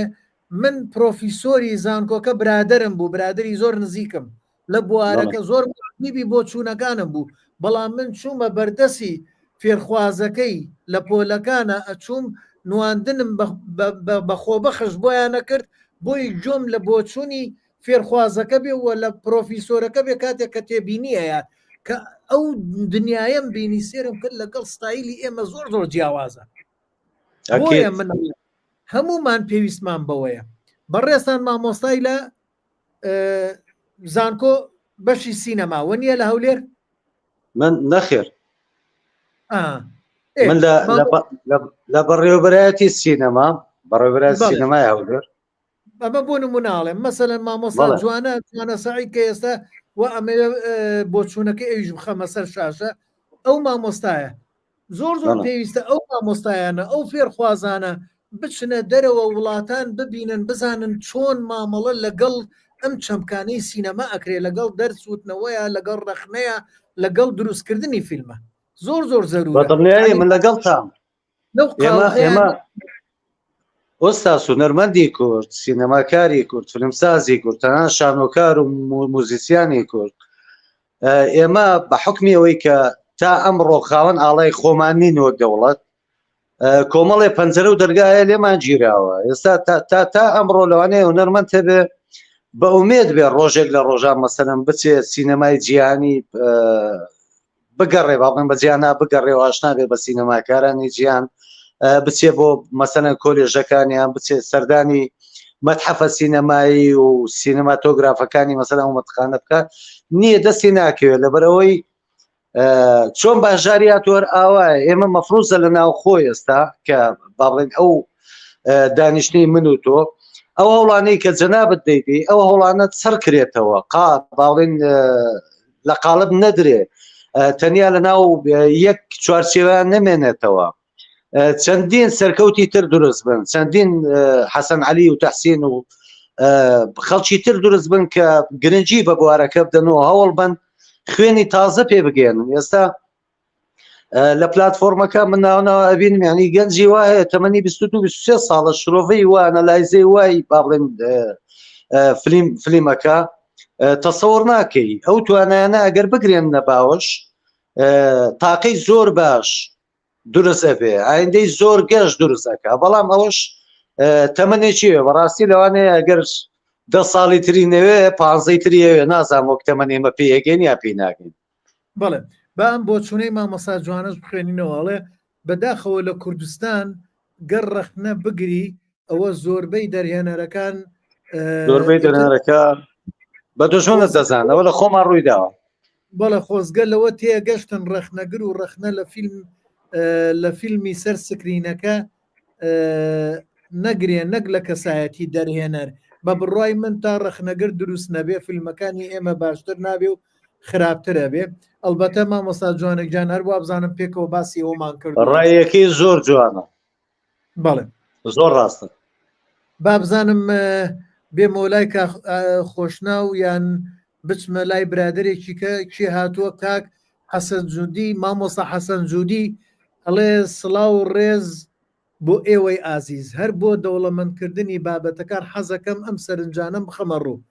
Speaker 1: من پرۆفیسۆری زانکۆکە برادرم بوو برادری زۆر نزیکم لە بوارەکە زۆر بیبی بۆ چوونەکانم بوو بەڵام من چوومە بەردەسی فێرخوازەکەی لە پۆلەکانە ئەچووم نواندنم بە خۆبەخش بۆیان نەکرد بۆی گوێم لە بۆچوونی فێرخوازەکە بێ و لە پرۆفیسۆرەکە بێ کاتێک کە تێبینی ئەیە کە ئەو دنیایم بینی سێرم کرد لەگەڵ ستایلی ئێمە زۆر زۆر جیاوازە بۆیە من هەمومان پێویستمان بەوەیە بەڕێزتان مامۆستای لە زانکۆ بەشی سینەما وە نییە لە هەولێر
Speaker 2: من نەخێر من لە بەڕێوەبەرایەتی سینەما بەڕێوەبەرایەتی سینەمای هەولێر
Speaker 1: ئەمە بۆ نموناڵێ مەسەلەن مامۆستا جوانە جوانە سعید کە ئێستا و ئەمە بۆچوونەکە ئەویش بخەمە سەر شاشە ئەو مامۆستایە زۆر زۆر پێویستە ئەو مامۆستایانە ئەو فێرخوازانە بچنە دەرەوە وڵاتان ببینن بزانن چۆن مامەڵە لەگەڵ ئەم چەمکانەی سینەما ئەکرێ لەگەڵ دەرس وتنەوەیە لەگەڵ ڕەخنەیە لەگەڵ دروستکردنی فیلمە زۆر زۆر زەرورە
Speaker 2: دڵنیایی من لەگەڵتام ئێمە ئۆستا هونەرمەندی کورد سینەماکاری کورد فیلمسازی کورد تەنان شانۆکار و موزیسیانی کورد ئێمە بە حکمی ئەوەی کە تا ئەمڕۆ خاوەن ئاڵای خۆمان نین وەک دەوڵەت کۆمەڵێ پەنجەرە و دەرگایە لێمان گیراوە ئێستا تا تا تا ئەمڕۆ لەوانەیە هونەرمەند هەبێ بە ئومێد بێ ڕۆژێک لە ڕۆژان مەسەلەن بچێت سینەمای جیهانی بگەڕێ با بڵێن بە جیهانا بگەڕێ و ئاشنا بێ بە سینەماکارانی جیهان بچێ بۆ مەسەلەن کۆلێژەکانیان بچێ سەردانی مەتحەفە سینەمایی و سینەماتۆگرافەکانی مەسەلەن ئەو مەتخانە بکات نییە دەستی ناکەوێت لەبەرئەوەی چۆن باژاری هاتووەر ئاوایە ئێمە مەفروزە لە ناوخۆ ئێستا کە با بڵێن ئەو دانیشتنی من و تۆ ئەو هەوڵانەی کە جەنابت دەیدی ئەو هەوڵانە چڕ کرێتەوە قا باڵێن لە قاڵب نەدرێ تەنیا لە ناو یەک چوارچێوەیان نەمێنێتەوە چەندین سەرکەوتی تر دروست بن چەندین حەسەن علی و تەحسین و خەڵکی تر دروست بن کە گرنگی بە بوارەکە بدەن و هەوڵ بن خوێنی تازە پێ بگەێنن ئێستا لە پلتفۆرمەکە من ناونەوە ئەبینم ینی گەنجی وا هەیە تەمەنی 22 23 ساڵە شرۆڤەی وا ئەنەلایزەی وای با بڵێن فلیم فلیمەکە تەسەوڕ ناکەی ئەو توانایانە ئەگەر بگرێن نە باوەش تاقەی زۆر باش دروست ئەبێ ئایندەی زۆر گەش دروست ئەکا بەڵام ئەوەش تەمەنێکی بەڕاستی لەوانەیە ئەگەر دە ساڵی تری نەوێ پازەی تری ئەوێ نازانم وەک تەمەن ئێمە پێی ئەگەین یا پێی ناگەین.
Speaker 1: بەڵێ با ئەم بۆچوونەی مامۆستا جوانەش بخوێنینەوە ئەڵێ بەداخەوە لە کوردستان گەر ڕەخنە بگری ئەوە زۆربەی دەرهێنەرەکان
Speaker 2: زۆربەی دەرهێنەرەکان بە دوژمنت دەزانن ئەوە لە خۆمان ڕووی داوە.
Speaker 1: بەڵێ خۆزگە لەوە تێگەشتن ڕەخنەگر و ڕەخنە لە فیلم لە فیلمی سەر سکرینەکە نەگرێ نەک لە کەسایەتی دەرهێنەر بە بڕوای من تا ڕەخنەگر دروست نەبێ فیلمەکانی ئێمە باشتر نابێ و خراپترە بێ ئەلبەتە مامۆستا جوانە گیان هەر وابزانم پێکەوە باسی ئەومان کرد
Speaker 2: ڕایەکەی زۆر جوانە
Speaker 1: بەڵێ
Speaker 2: زۆر ڕاستە
Speaker 1: بابزانم بێمەوە لای کا خۆشناو یان بچمە لای برادێکی کە کێ هاتووە کاک حەسەن جودی مامۆستا حەسەن جودی ئەڵێ سڵاو و ڕێز بۆ ئێوەی ئازیز هەر بۆ دەوڵەمەندکردنی بابەتەکان حەزەکەم ئەم سەرنجانەم بخەمە ڕوو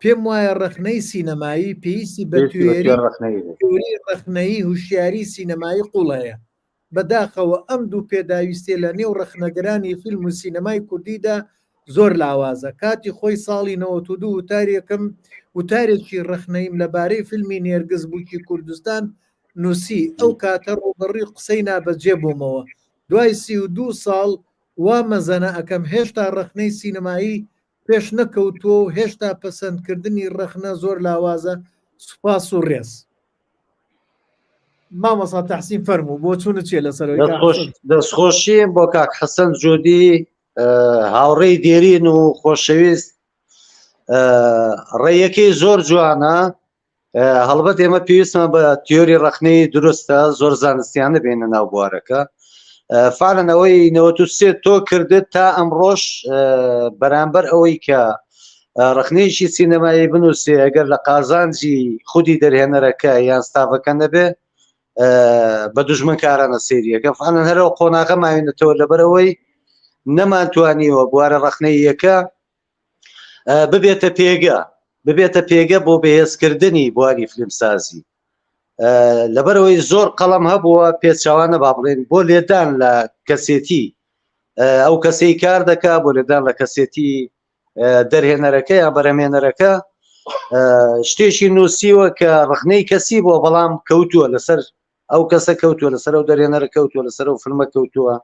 Speaker 1: پێم وایە ڕەخنەی سینەمایی پێویستی بە تیۆری ڕەخنەیی هوشیاری سینەمایی قوڵ هەیە بەداخەوە ئەم دوو پێداویستیە لە نێو ڕەخنەگرانی فیلم و سینەمای کوردیدا زۆر لاوازە. کاتی خۆی ساڵی 92 وتارێکم وتارێکی ڕەخنەییم لە بارەی فیلمی نێرگز بووکی کوردستان نووسی، ئەو کاتە ڕووبەڕووی قسەی نابەجێ بوومەوە. دوای 32 ساڵ وا مەزەنە ئەکەم هێشتا ڕەخنەی سینەمایی پێش نەکەوتووە و هێشتا پەسەندکردنی ڕەخنە زۆر لاوازە. سوپاس و ڕێز. مامۆستا تەحسین فەرموو بۆچوونت چیە لەسەر ئەوەی کاک حەسەن؟
Speaker 2: دەستخۆشیم بۆ کاک حەسەن جودی هاوڕێی دێرین و خۆشەویست ڕێیەکەی زۆر جوانە هەڵبەت ئێمە پێویستمان بە تیۆری ڕەخنەی دروستە زۆر زانستیانە بێنە ناو بوارەکە فعلەن ئەوەی 93 تۆ کردت تا ئەمڕۆش بەرامبەر ئەوەی کە ڕەخنەیەکی سینەمایی بنووسێ ئەگەر لە قازانجی خودی دەرهێنەرەکە یان ستافەکە نەبێ بە دوژمنکارانە سەیریەکە فعلەن هەرەوە قۆناغە ماوینەتەوە لەبەرەوەی نەمانتوانیوە بوارە ڕەخنەییەکە ببێتە پێگە ببێتە پێگە بۆ بەهێزکردنی بواری فیلمسازی لەبەرەوەی زۆر قەڵەم هەبووە پێچەوانە با بڵێن بۆ لێدان لە کەسێتی ئەو کەسەی کار دەکا بۆ لێدان لە کەسێتی دەرهێنەرەکە یا بەرەمێنەرەکە شتێکی نووسیوە کە ڕخنەی کەسی بووە بەڵام کەوتووە لەسەر ئەو کەسە کەوتووە لەسەر ئەو دەرێنەرە کەوتووە لەسەر ئەو فیلمە کەوتووە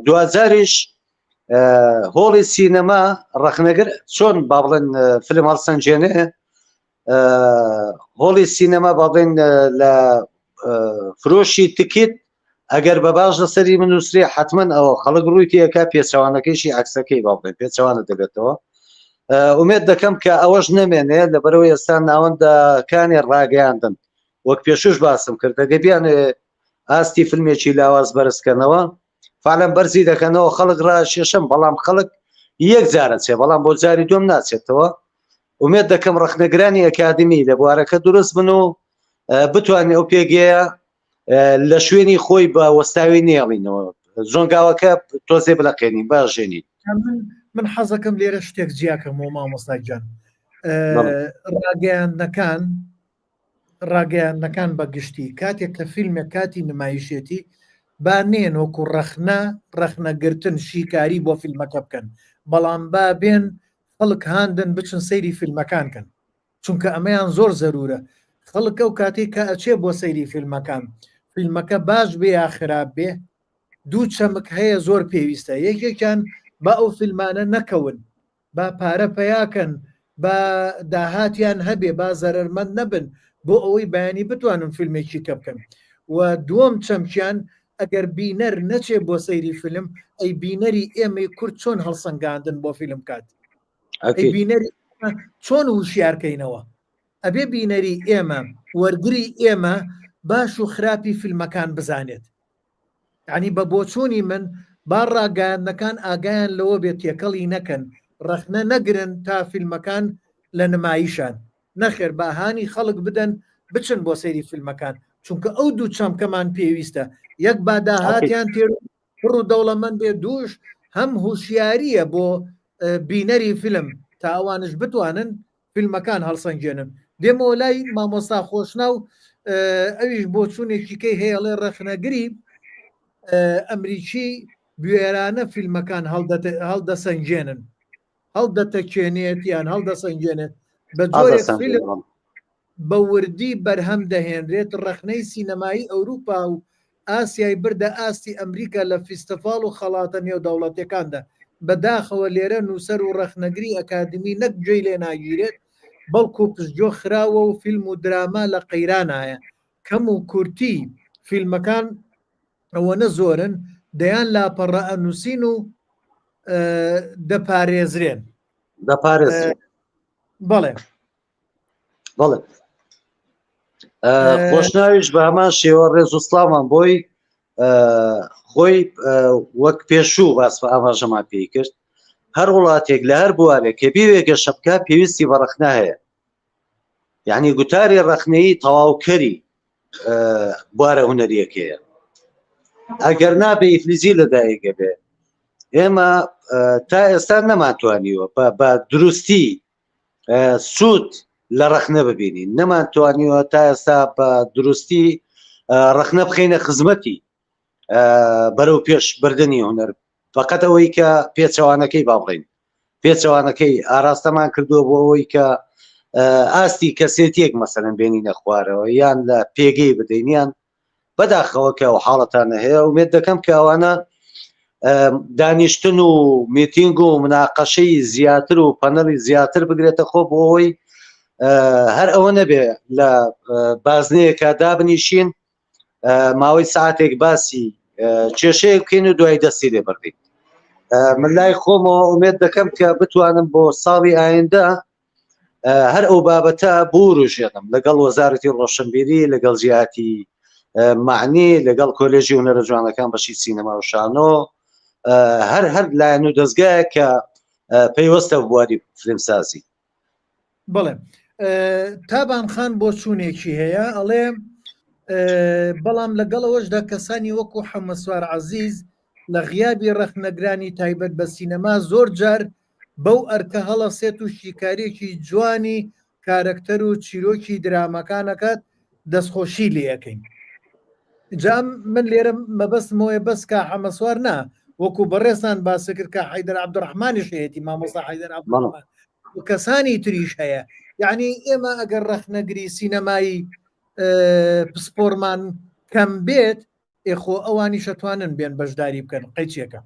Speaker 2: دوجاریش هۆڵی سینەما ڕخنەگر چۆن با بڵێن فیلم هەڵسەنجێنێ هۆڵی سینەما با بڵێن لە فرۆشی تکیت ئەگەر بە باش لەسەری منوسرێ حتمما ئەوە خەڵک ڕووی تێکا پێچەوانەکەیشی عکسەکەی با بڵێن پێچەوانە دەبێتەوە ئومێد دەکەم کە ئەوەش نەمێنێ لەبەرەوە ئێستا ناوەندەکانی ڕاگەیاندن وەک پێشوش باسم کرد دەگە بیان ئاستی فیلمێکی لاواز بەرزکەنەوە فعلەن بەرزی دەکەنەوە خەڵک ڕاشێشم بەڵام خەڵک یەک جارە چێ بەڵام بۆ جاری دوم ناچێتەوە ئومێد دەکەم ڕەخنەگرانی ئەکادمی لە بوارەکە دروست بن و بتوانێت ئەو پێگەیە لە شوێنی خۆی بە وەستاوی نێڵینەوە زۆنگاوەکە تۆزێ بلەقێنین باژێنین
Speaker 1: من حەزەکەم لێرە شتێک جیاکەم و مامۆستا گیان ڕاگەیاندنەکان ڕاگەیاندنەکان بە گشتی کاتێک کە فیلمێک کاتی نمایشێتی با نێن وەکو ڕەخنە ڕەخنەگرتن شیکاری بۆ فیلمەکە بکەن بەڵام با بێن خەڵک هاندن بچن سەیری فیلمەکان کەن چونکە ئەمەیان زۆر زەرورە خەڵک ئەو کاتێک کە ئەچێ بۆ سەیری فیلمەکان فیلمەکە باش بێ یا خراپ بێ دوو چەمک هەیە زۆر پێویستە یەکێکیان با ئەو فیلمانە نەکەون با پارە پەیاکەن با داهاتیان هەبێ با زەرەرمەند نەبن بۆ ئەوەی بەیانی بتوانن فیلمێکی کە بکەن و دووەم چەمکیان ئەگەر بینەر نەچێ بۆ سەیری فیلم ئەی بینەری ئێمەی کورد چۆن هەڵسەنگاندن بۆ فیلم کات ئەی بینەری چۆن وشیارکەینەوە ئەبێ بینەری ئێمە وەرگری ئێمە باش و خراپی فیلمەکان بزانێت یانی بە بۆچوونی من با ڕاگەیاندنەکان ئاگایان لەوە بێت تێکەڵی نەکەن، ڕەخنە نەگرن تا فیلمەکان لە نمایشان، نەخێر با هانی خەڵک بدەن بچن بۆ سەیری فیلمەکان، چونکە ئەو دوو چەمکەمان پێویستە، یەک با داهاتیان تێر و پڕ و دەوڵەمەند بێت، دووش هەم هوشیارییە بۆ بینەری فیلم تا ئەوانش بتوانن فیلمەکان هەڵسەنگێنن. دێمەوە لای مامۆستا خۆشناو ئەویش بۆچوونێکی کەی هەیە ئەڵێ ڕەخنەگری ئەمریکی بوێرانە فیلمەکان هەڵدەسەنگێنن هەڵدەتەکێنێت یان هەڵدەسەنگێنێت بە جۆرێک فیلم بە وردی بەرهەم دەهێنرێت، ڕەخنەی سینەمایی ئەوروپا و ئاسیای بردە ئاستی ئەمریکا لە فیستیڤاڵ و خەڵاتە نێودەوڵەتیەکاندا. بەداخەوە لێرە نووسەر و ڕەخنەگری ئەکادیمی نەک گوێی لێ ناگیرێت، بەڵکو پشتگوێ خراوە و فیلم و دراما لە قەیرانایە. کەم و کورتی فیلمەکان ئەوەنە زۆرن دەیان لاپەڕە ئەنووسین و دەپارێزرێن.
Speaker 2: دەپارێزرێن.
Speaker 1: بەڵێ.
Speaker 2: بەڵێ خۆشناویش بە هەمان شێوە ڕێز و سڵاومان بۆی خۆی وەک پێشوو باس بە ئاماژەمان پێی کرد هەر وڵاتێک لە هەر بوارێک کە بیوێ گەشە بکە پێویستی بە ڕەخنە هەیە یعنی گوتاری ڕەخنەیی تەواوکەری بوارە هونەریەکەیە ئەگەر نابێ ئیفلیجی لەدایکە بێ ئێمە تا ئێستا نەمانتوانیوە بە دروستی سوود لە ڕەخنە ببینین نەمانتوانیوە تا ئێستا بە دروستی ڕەخنە بخەینە خزمەتی بەرەو پێش بردننی هونەر فقط ئەوەی کە پێچەوانەکەی با بڵین پێچەوانەکەی ئاراستەمان کردووە بۆ ئەوەی کە ئاستی کەسێتیەک مەسەرەن بێنینە خوارەوە یان لە پێگەی بدەین یان بەداخەوە کە ئەو حاڵەتانە هەیە ئومێد دەکەم کە ئەوانە دانیشتن و میتینگ و مناقەشەی زیاتر و پەنەڵی زیاتر بگرێتە خۆ بۆ ئەوەی هەر ئەوە نەبێ لە بازنەیەکە دابنیشین ماوەی ساعتێک باسی کێشەیەک بکەین و دوای دەستی لێ بڕین من لای خۆمەوە ئومێد دەکەم کە بتوانم بۆ ساڵی ئایندە هەر ئەو بابەتە بوروژێنم لەگەڵ وەزارەتی ڕۆشنبیری لەگەڵ جیاتی معنی لەگەڵ کۆلێژی هونەرە جوانەکان بەشی سینەما و شانۆ هەر هەر لایەن و دەستگایە کە پەیوەستە بواری فیلمسازی
Speaker 1: بڵێ تابان خان بۆ چوونێکی هەیە ئەڵێ بەڵام لەگەڵەوەشدا کەسانی وەکو حەمەسوار عزیز لە غیابی ڕەخنەگرانی تایبەت بە سینەما زۆر جار بەو ئەرکە هەڵەسێت و شیکاریەکی جوانی کارەکتەر و چیرۆکی دراماکان ئەکات دەستخۆشی لێ ئەکەین. جا من لێرە مەبەستمەوەیە بەس کا حەمەسوار نا وەکو بەڕێزتان باس کرد کە حەیدەر عەبدوڕەحمانیش هەیەتی مامۆستا حەیدەر عەبدوڕەحمان و کەسانی تریش هەیە یعنی ئێمە ئەگەر ڕەخنەگری سینەمایی پسپۆرمان کەم بێت ئێخۆ ئەوانیش ئەتوانن بێن بەشداری بکەن قەیچێکە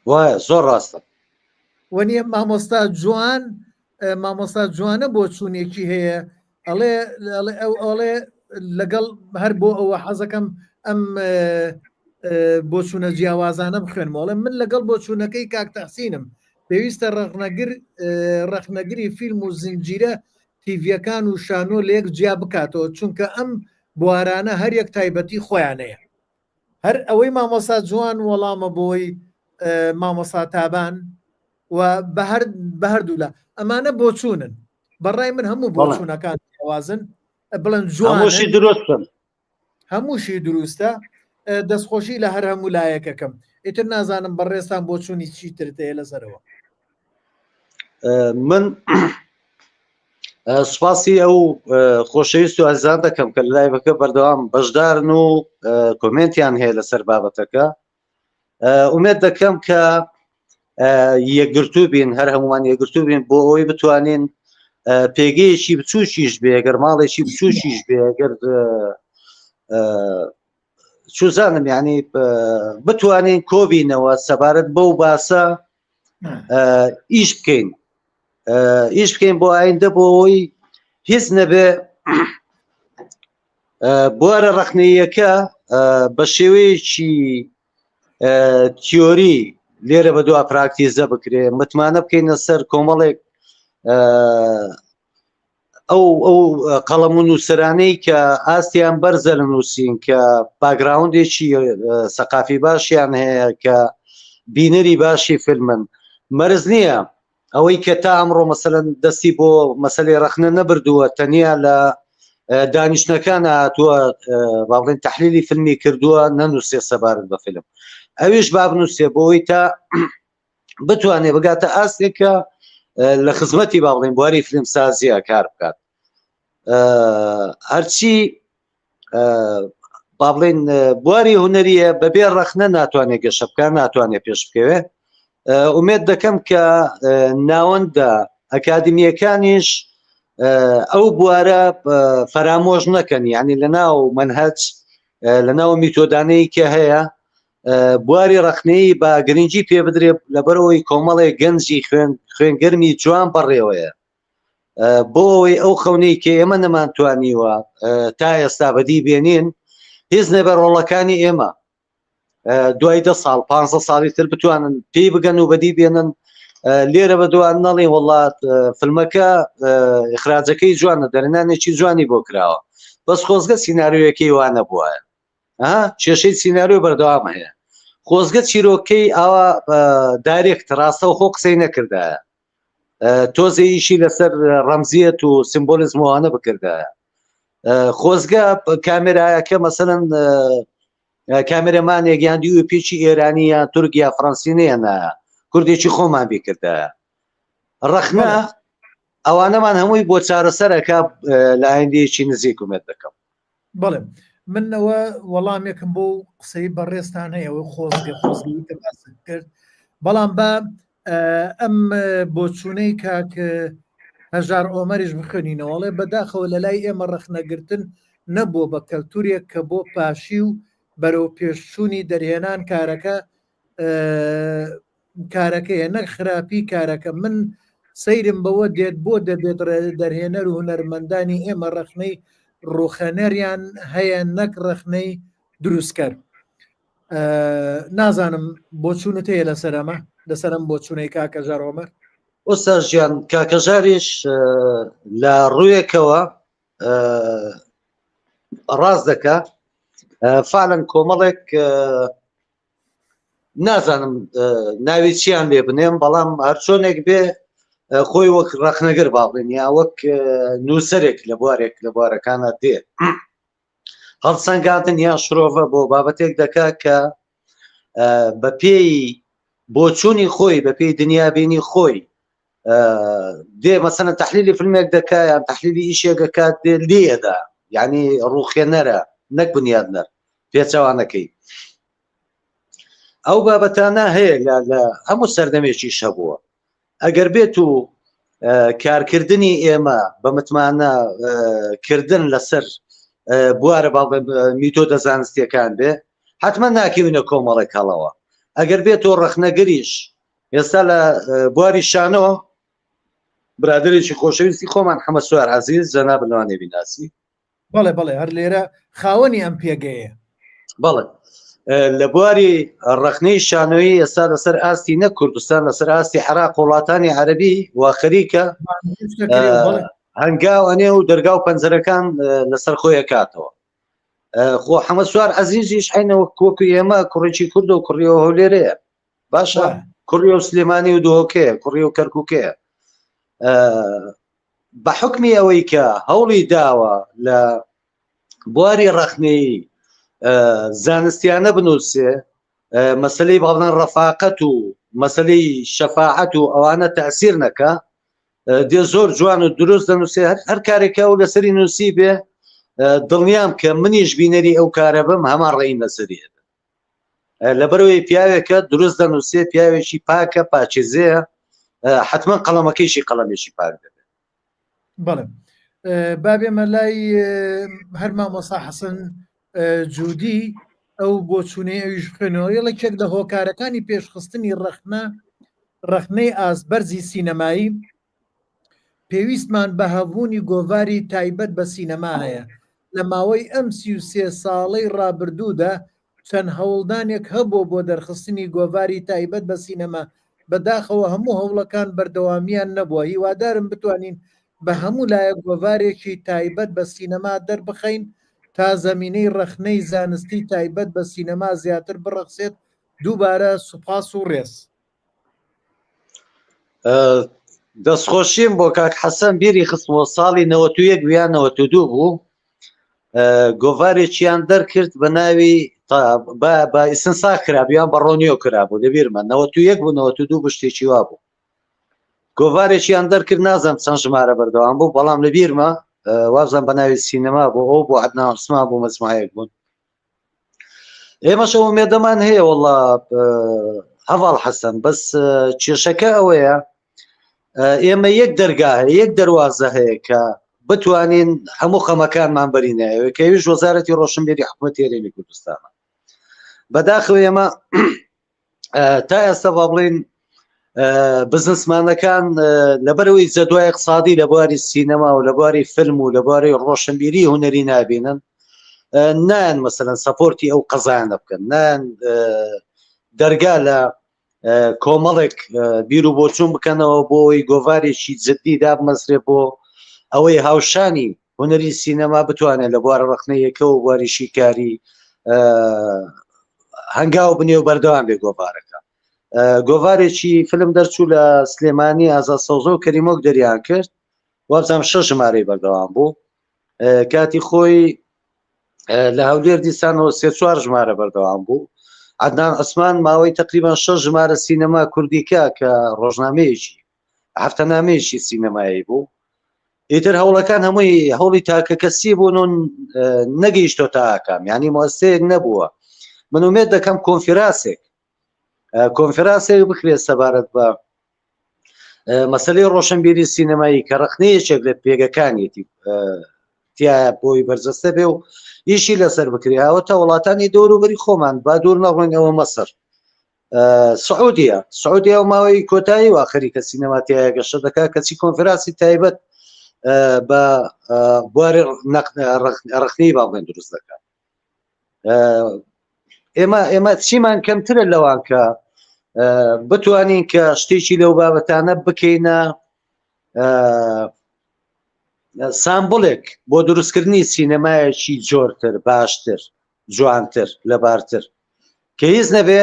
Speaker 2: وایە زۆر ڕاستە
Speaker 1: وەنیە مامۆستا جوان مامۆستا جوانە بۆ چوونێکی هەیە ئەڵێ ئەو ئەڵێ لەگەڵ هەر بۆ ئەوە حەزەکەم ئەم بۆچوونە جیاوازانە بخوێنمەوەڵێ من لەگەڵ بۆچوونەکەی کاک تەحسینم پێویستە ڕەخنەگر ڕەخنەگری فیلم و زنجیرە تیڤیەکان و شانۆ لەیەک جیا بکاتەوە چونکە ئەم بوارانە هەریەک تایبەتی خۆیانەیە هەر ئەوەی مامۆستا جوان وەڵامە بۆی مامۆستا تابان و بە هەردوولا ئەمانە بۆچوونن بەڕای من هەموو بۆچوونەکان جیاوازن بڵێن
Speaker 2: جوانشی دروستن
Speaker 1: هەمووشی دروستە دەستخۆشی لە هەر هەموو لایەکەکەم ئیتر نازانم بەڕێزتان بۆچوونی چیترت هەیە لەسەرەوە
Speaker 2: من سوپاسی ئەو خۆشەویست و ئازان دەکەم کە لە live ەکە بەردەوام بەشدارن و کۆمێنتیان هەیە لەسەر بابەتەکە ئومێد دەکەم کە یەکگرتوو بین هەر هەمومان یەکگرتوو بین بۆ ئەوەی بتوانین پێگەیەکی بچووکیش بێ گەر ماڵێکی بچووکیش بێ گەر چوزانم یعنی بتوانین کۆبینەوە سەبارەت بەو باسە ئیش بکەین ئیش بکەین بۆ ئایندە بۆ ئەوەی هیچ نەبێ بوارە ڕەخنەیەکە بە شێوەیەکی تیۆری لێرە بە دوا پراکتیزە بکرێ متمانە بکەینە سەر کۆمەڵێک ئەو ئەو قەڵەم و نووسەرانەی کە ئاستیان بەرزە لە نووسین کە background ێکی سەقافی باشیان هەیە کە بینەری باشی فیلمن مەرز نییە ئەوەی کە تا ئەمڕۆ مەسەلەن دەستی بۆ مەسەلەی ڕەخنە نەبردووە تەنیا لە دانیشتنەکان هاتووە با بڵێن تحلیلی فیلمی کردووە نەنووسێ سەبارەت بە فیلم ئەویش با بنووسێ بۆی تا بتوانێ بگاتە ئاستێک کە لە خزمەتی با بڵێن بواری فیلم سازیە کار بکات هەرچی با بڵێن بواری هونەریە بەبێ ڕەخنە ناتوانێت گەشە بکە ناتوانێت پێش بکەوێ ئومێد دەکەم کە ناوەندە ئەکادمیەکانیش ئەو بوارە فەرامۆش نەکەن یعنی لە ناو منهج لە ناو میتۆدانەی کە هەیە بواری ڕەخنەیی بە گرنگی پێ بدرێ لەبەرەوەی کۆمەڵێک گەنجی خوێن خوێنگەرمی جوان بەڕێوەیە بۆ ئەوەی ئەو خەونەی کە ئێمە نەمانتوانیوە تا ئێستا بەدی بێنین هیچ نەبێ ڕۆڵەکانی ئێمە دوای دە ساڵ پ ساڵی تر بتوانن پێی بگەن و بەدی بێنن لێرە بە دوان نەڵێ وڵات فیلمەکە ئخراجەکەی جوانە دەرنانێکی جوانی بۆ کراوە بەس خۆزگە سینناریۆیەکەی وانە بووە کێشەی سیناریۆ بەردەوام هەیە خۆزگە چیرۆکەی ئاوا direct ڕاستەوخۆ قسەی نەکردایە تۆزێ ئیشی لەسەر ڕەمزیەت و سیمبۆلیزم وانە بکردایە خۆزگە کامێرایەکە مەسەلەن کامێرەمانێک یان DOP ێکی ئێرانی یان تورک یا فڕەنسی نێنایە کوردێکی خۆمان بیکردایە ڕەخنە ئەوانەمان هەمووی بۆ چارەسەرەکە لە ئایندەیەکی نزیک ئومێد دەکەم
Speaker 1: بەڵێ من ئەوە وەڵامێکم بۆ قسەی بەڕێزتان هەیە ئەوە خۆزگە خۆزگەی کە باست کرد بەڵام با ئەم بۆچوونەی کاک هەژار ئۆمەریش بخوێنینەوە ئەڵێ بەداخەوە لە لای ئێمە ڕەخنەگرتن نەبووە بە کەلتورێک کە بۆ پاشی و بەرەو پێشچوونی دەرهێنان کارەکە کارەکەیە نەک خراپی کارەکە من سەیرم بەوە دێت بۆ دەبێت دەرهێنەر و هونەرمەندانی ئێمە ڕەخنەی ڕوخەنەریان هەیە نەک ڕەخنەی دروستکەر نازانم بۆچوونت هەیە لەسەر ئەمە لەسەرم بۆچوونەی کاکەژار عمر
Speaker 2: ئۆستا ژیان کاکەژاریش لە ڕوویەکەوە ڕاست دەکا فعلەن کۆمەڵێک نازانم ناوی چیان لێ بنێم بەڵام هەرچۆنێک بێ خۆی وەک ڕەخنەگر باڵێن یا وەک نووسەرێک لە بوارێک لە بوارەکانە دێ هەڵسەنگاندن یان شرۆڤە بۆ بابەتێک دەکا کە بە پێی بۆچوونی خۆی بە پێی دنیابینی خۆی دێ مەسەنە تحلیلی فیلمێک دەکا یان تحلیلی ئیشێکەکات دێ لێدا یعنی ڕوخێنەرە نەک بنیادنەر پێچەوانەکەی ئەو بابەتانە هەیە لە لە هەموو سەردەمێکیش هەبووە ئەگەر بێت و کارکردنی ئێمە بە متمانە کردن لەسەر بوارە باڵ میتۆدە زانستیەکان بێ حتمما ناکەوینە کۆمەڵێک هەڵەوە ئەگەر بێت و ڕەخنەگریش ئێستا لە بواری شانۆ برادێکی خۆشەویستی خۆمان حەمە سوار عزیز جەناب لەوانێ بیناسی
Speaker 1: بەڵێ بەڵێ هەر لێرە خاوەنی ئەم پێگەیە.
Speaker 2: بەڵێ لە بواری ڕەخنەی شانۆیی ئێستا لەسەر ئاستی نەک کوردستان لەسەر ئاستی عراق وڵاتانی عەربی و خەریکە هەنگاو ئەنێ و دەرگا و پەنجەرەکان لەسەر خۆی کاتەوە خۆ حەمە سوار عەزیزیش عینەوە وەکو ئێمە کوڕێکی کورد و کوڕیەوە هەولێرەیە باشە کوڕی و سلێمانی و دهۆکەیە کوڕی و کەرکووکەیە بە حوکمی ئەوەی کە هەوڵی داوە لە بواری ڕەخنەیی زانستیانە بنووسێ مەسلەی باڵێن ڕەفاقەت و مەسلەی شەفاعەت و ئەوانە تەسیر نەکە دێ زۆر جوان و دروست دەنووسێ هەر کارێکە و لەسەری نووسی بێ دڵنیام کە منیش بینەری ئەو کارە بم هەمان ڕێیم لەسەری هەبێ لەبەرەوەی پیاوێکە دروست دەنووسێ پیاوێکی پاکە پاچێزەیە حتمما قەڵەمەکەیشی قەڵەمێکی پاک دەبێت.
Speaker 1: بەڵێ با بێمە لای هەر مامۆسا حەسەن جودی ئەو بۆچوونەی ئەویش بخوێنەوە یەکێک لە هۆکارەکانی پێشخستنی ڕەخنە ڕەخنەی ئاست بەرزی سینەمایی پێویستمان بە هەبوونی گۆڤاری تایبەت بە سینەما هەیە. لە ماوەی ئەم 33 ساڵەی ڕابردوودا چەند هەوڵدانێک هەبووە بۆ دەرخستنی گۆڤاری تایبەت بە سینەما، بەداخەوە هەموو هەوڵەکان بەردەوامییان نەبووە، هیوادارم بتوانین بە هەموو لایەک گۆڤارێکی تایبەت بە سینەما دەربخەین تا زەمینەی ڕەخنەی زانستی تایبەت بە سینەما زیاتر بڕەخسێت، دووبارە سوپاس و ڕێز.
Speaker 2: دەستخۆشیم بۆ کاک حەسەن بیری خستمەوە ساڵی 91 یان 92 بوو گۆڤارێکیان دەرکرد بە ناوی بە ئیسنسا کرابیان بە ڕۆنیۆ کرابوو لەبیرمە 91 بوو 92 بشتێکی وا بوو گۆڤارێکیان دەرکرد نازم چەند ژمارە بەردەوام بوو بەڵام لەبیرمە وازم بە ناوی سینەما بۆ ئەو بۆ عدنان عوسمان بۆ مەجموعەیەک بوون ئێمەش ئەو ئومێدەمان هەیە وەڵا هەڤاڵ حەسەن بەس کێشەکە ئەوەیە ئێمە یەک دەرگا هەیە یەک دەواازە هەیە کە بتوانین هەموو خەمەکانمان بەرینایەوە کە ئەویش وەزارەتی ڕۆشنبیری حکوومەتی هەرێمی کوردستانە بەداخەوە ئێمە تا ئێستا با بڵین بزنسمانەکان لەبەرەوەی جەدوای اقتصادی لە بواری سینەما و لە بواری فیلم و لە بواری ڕۆشنبیری هونەری نابینن نان مەسەلەن support ی ئەو قەزایانە بکەن نان دەرگا لە کۆمەڵێک بیر و بۆچوون بکەنەوە بۆ ئەوی گۆڤارێکی جددی دابمەزرێ بۆ ئەوەی هاوشانی هونەری سینەما بتوانێت لە بوارە ڕەخنەیەکە و بواری شیکاری هەنگاو بنێ و بەردەوام بێ گۆڤارەکە گۆڤارێکی فیلم دەرچوو لە سلێمانی ئازا سەوزە و کەریمۆک دەریان کرد وابزانام شەش ژمارەی بەردەوام بوو کاتی خۆی لە هەولێر دیسانەوە سێ چوار ژمارە بەردەوام بوو عدنان عوسمان ماوەی تقریبان شەش ژمارە سینەما کوردیکە کە ڕۆژنامەیەکی هەفتەنامەیەکی سینەمایی بوو ئیتر هەوڵەکان هەمووی هەوڵی تاکە کەسی بوون و نەگەیشتۆ تا ئاکام یعنی مۆسەیەک نەبووە من ومێت دەکەم کۆنفراسێک کۆنفراسێک بکرێت سەبارەت بە مەسلەی ڕۆشنبیری سینەمایی کە ڕخنەیەکێک لە پێگەکانیەتی تایە بۆی بەرجەستە بێ و ئیشی لەسەر بکرێ ئەوە تا وڵاتانی دەوروبەری خۆمان با دوور نەڕۆین ئەوە مەسەر سعودیە سعودیە و ماوەی کۆتایی وا خەریکە سینەما تایە گەشە دەکات کەچی کۆنفراسی تایبەت بە بواری ڕخنەی با بڵێن دروست دەکات ئێمە ئێمە چیمان کەمترە لەوان کە بتوانین کە شتێکی لەو بابەتانە بکەینە سامبڵێک بۆ دروستکردنی سینەمایەکی جۆرتر باشتر جوانتر لەبارتر کە هیچ نەبێ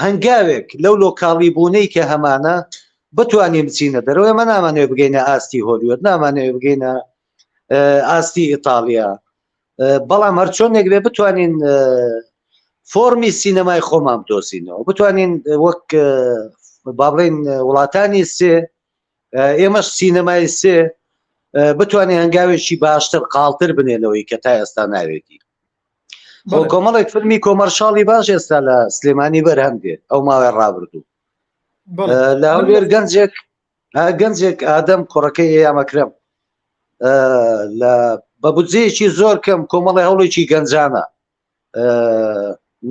Speaker 2: هەنگاوێک لەو لۆکاڵی بوونەی کە هەمانە بتوانین بچینە دەرەوە ئێمە نامانەوێت بگەینە ئاستی هۆلیۆد نامانەوێت بگەینە ئاستی ئیتاڵیا بەڵام هەرچۆنێک بێ بتوانین فۆرمی سینەمای خۆمان بدۆزینەوە بتوانین وەک با بڵێین وڵاتانی سێ ئێمەش سینەمای سێ بتوانین هەنگاوێکی باشتر قاڵتر بنێنەوەی کە تا ئێستا ناوێتی بۆ کۆمەڵێک فیلمی commercial ی باش ئێستا لە سلێمانی بەرهەم دێت ئەو ماوەی ڕابردوو لە هەولێر گەنجێک گەنجێک ئادەم کوڕەکەی ئەیامەکرم لە بە بودجەیەکی زۆر کەم کۆمەڵی هەوڵێکی گەنجانە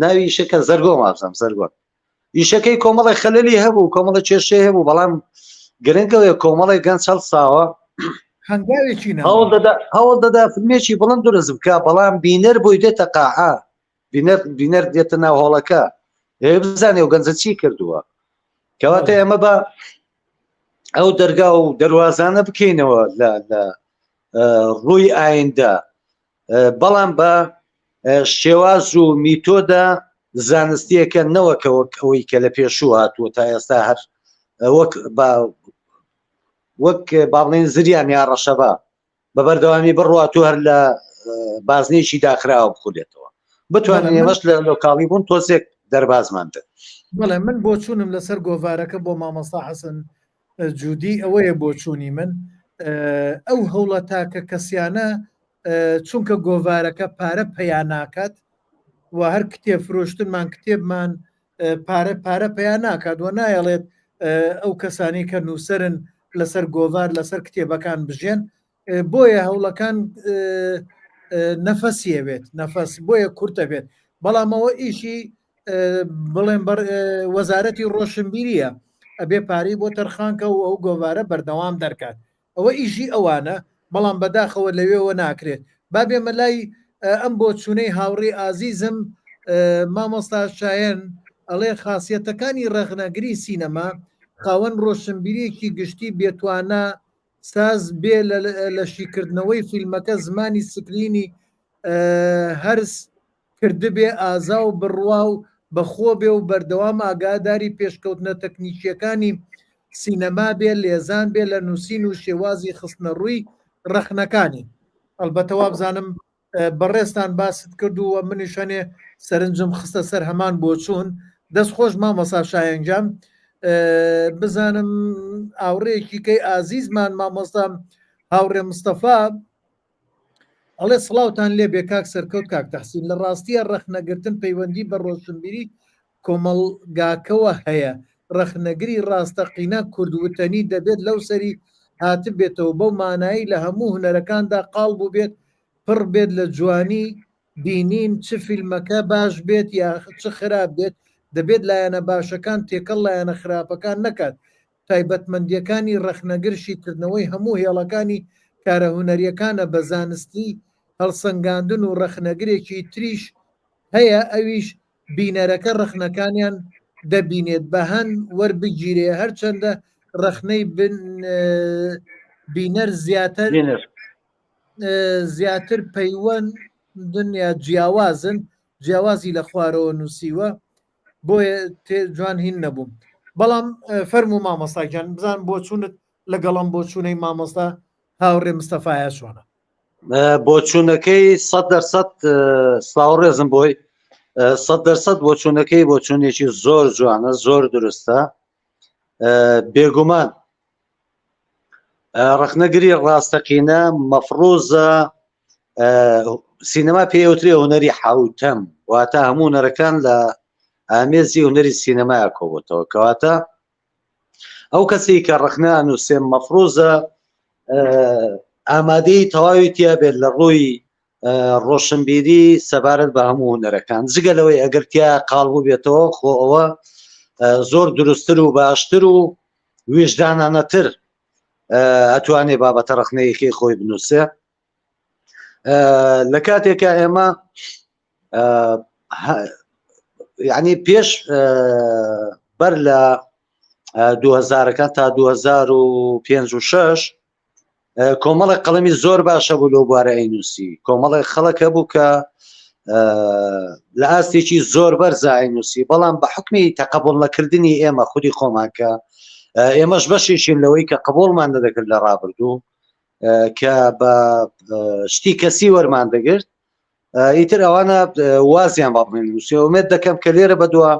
Speaker 2: ناوی ئیشەکە زەرگۆ مابزانم زەرگۆن ئیشەکەی کۆمەڵی خەلەلی هەبوو کۆمەڵە کێشەی هەبوو بەڵام گرنگەوەی کۆمەڵی گەنج هەڵساوە
Speaker 1: هەنگاوێکی
Speaker 2: هەوڵ دەدا هەوڵ دەدا فیلمێکی بڵند دروست بکە بەڵام بینەر بۆی دێتە قاعە بینەر بینەر دێتە ناو هۆڵەکە بزانێ و گەنجە چی کردووە کەواتە ئێمە بە ئەو دەرگا و دەروازانە بکەینەوە لە لە ڕووی ئایندە بەڵام بە شێواز و میتۆدە زانستیەکە نەوەکە وەک ئەوەی کە لە پێشوو هاتووە تا ئێستا هەر وەک وەک با بڵێن زریان یا ڕەشەبا بە بەردەوامی بڕوات و هەر لە بازنێکی داخراوە بخولێتەوە بتوانین ئێمەش لە لۆکاڵی بوون تۆزێک دەربازمان بێت.
Speaker 1: بەڵێ من بۆچوونم لەسەر گۆڤارەکە بۆ مامۆستا حەسەن جودی ئەوەیە بۆچوونی من ئەو هەوڵە تاکە کەسیانە چونکە گۆڤارەکە پارە پەیا ناکات و هەر کتێب فرۆشتنمان کتێبمان پارە پارە پەیا ناکات و نایەڵێت ئەو کەسانی کە نووسرن لەسەر گۆڤار لەسەر کتێبەکان بژێن بۆیە هەوڵەکان نەفەسیەوێت نەفەس بۆیە کورتە بێت بەڵام ئەوە ئیشی بڵێن بەر وەزارەتی ڕۆشنبیریە ئەبێ پارەی بۆ تەرخانکە و ئەو گۆڤارە بەردەوام دەرکات ئەوە ئیشی ئەوانە بەڵام بەداخەوە لەوێوە ناکرێت با بێمە لای ئەم بۆچوونەی هاوڕێی ئازیزم مامۆستا شایەن ئەڵێ خاصیەتەکانی ڕەخنەگری سینەما خاوەن ڕۆشنبیریەکی گشتی بێتوانا ساز بێ لە شیکردنەوەی فیلمەکە زمانی سکرینی هەرس کردبێ ئازا و بڕوا و بەخۆ بێ و بەردەوام ئاگاداری پێشکەوتنە تەکنیکییەکانی سینەما بێ، لێزان بێ لە نووسین و شێوازی خستنەڕووی ڕەخنەکانی. ئەڵبەتە وابزانم بەڕێزتان باست کرد و منیش هەنێ سەرنجم خستە سەر هەمان بۆچوون. دەست خۆش مامۆستا شایەن گیان. بزانم ئاوڕێکی کەی ئازیزمان مامۆستا هاوڕێ مستەفا ئەڵێ سڵاوتان لێبێ کاک سەرکەوت کاک تەحسین لە ڕاستیە ڕەخنەگرتن پەیوەندی بە ڕۆشنبیری کۆمەڵگاکەوە هەیە ڕەخنەگری ڕاستەقینە کورد وتەنی دەبێت لەو سەری هاتبێتەوە بەو مانایی لە هەموو هونەرەکاندا قاڵ بووبێت پڕ بێت لە جوانی بینین چ فیلمەکە باش بێت یا چ خراپ بێت دەبێت لایەنە باشەکان تێکەڵ لایەنە خراپەکان نەکات تایبەتمەندییەکانی ڕەخنەگر شیکردنەوەی هەموو هێڵەکانی کارە هونەرییەکانە بە زانستی هەڵسەنگاندن و ڕەخنەگرێکی تریش هەیە ئەویش بینەرەکە ڕەخنەکانیان دەبینێت بە هەند وەربگیرێ هەرچەندە ڕەخنەی بینەر زیاتر زیاتر پەیوەندن یا جیاوازن جیاوازی لە خوارەوە نووسیوە بۆیە جوان هین نەبووم بەڵام فەرموو مامۆستا گیان بزان بۆچوونت لەگەڵم بۆچوونەی مامۆستا هاوڕێ مستەفاە چۆنە
Speaker 2: بۆچوونەکەی سە دەرسەد سلااو ڕێزم بۆی سە دەرسەد بۆچوونەکەی بۆچوونێکی زۆر جوانە زۆر دروستە بێگومان ڕەخنەگری ڕاستەقینە مەفروزە سینەما پێوترێ هونەری حوتەم واتە هەموو هونەرەکان لە ئامێزی هونەری سینەمایە کۆبتەوە کەواتە ئەو کەسی کە ڕەخنە نووسێ مەفروزە ئامادەی تەواوی تیا بێت لە ڕووی ڕۆشنبیری سەبارەت بە هەموو هونەرەکان جگە لەوەی ئەگەر تیا قاڵ بوو بێتەوە خۆ ئەوە زۆر دروستتر و باشتر و ویژدانانەتر ئەتوانێ بابەتە ڕەخنەیەکەی خۆی بنووسێ لە کاتێکا ئێمە یعنی پێش بەر لە 2000ەکان تا 2005 و 6 کۆمەڵێک قەڵەمی زۆر باشە بوو لەو بوارە ئەینوسی کۆمەڵێک خەڵک هەبوو کە لە ئاستێکی زۆر بەرزە ئەینوسی بەڵام بە حکمی تەقبول نەکردنی ئێمە خودی خۆمان کە ئێمەش بەشێکین لەوەی کە قبولمان نەدەکرد لە ڕابردوو کە بە شتی کەسی وەرمان دەگرت. ئیتر ئەوانە وازیان با بڵێن نووسی ئومێد دەکەم کە لێرە بەدووە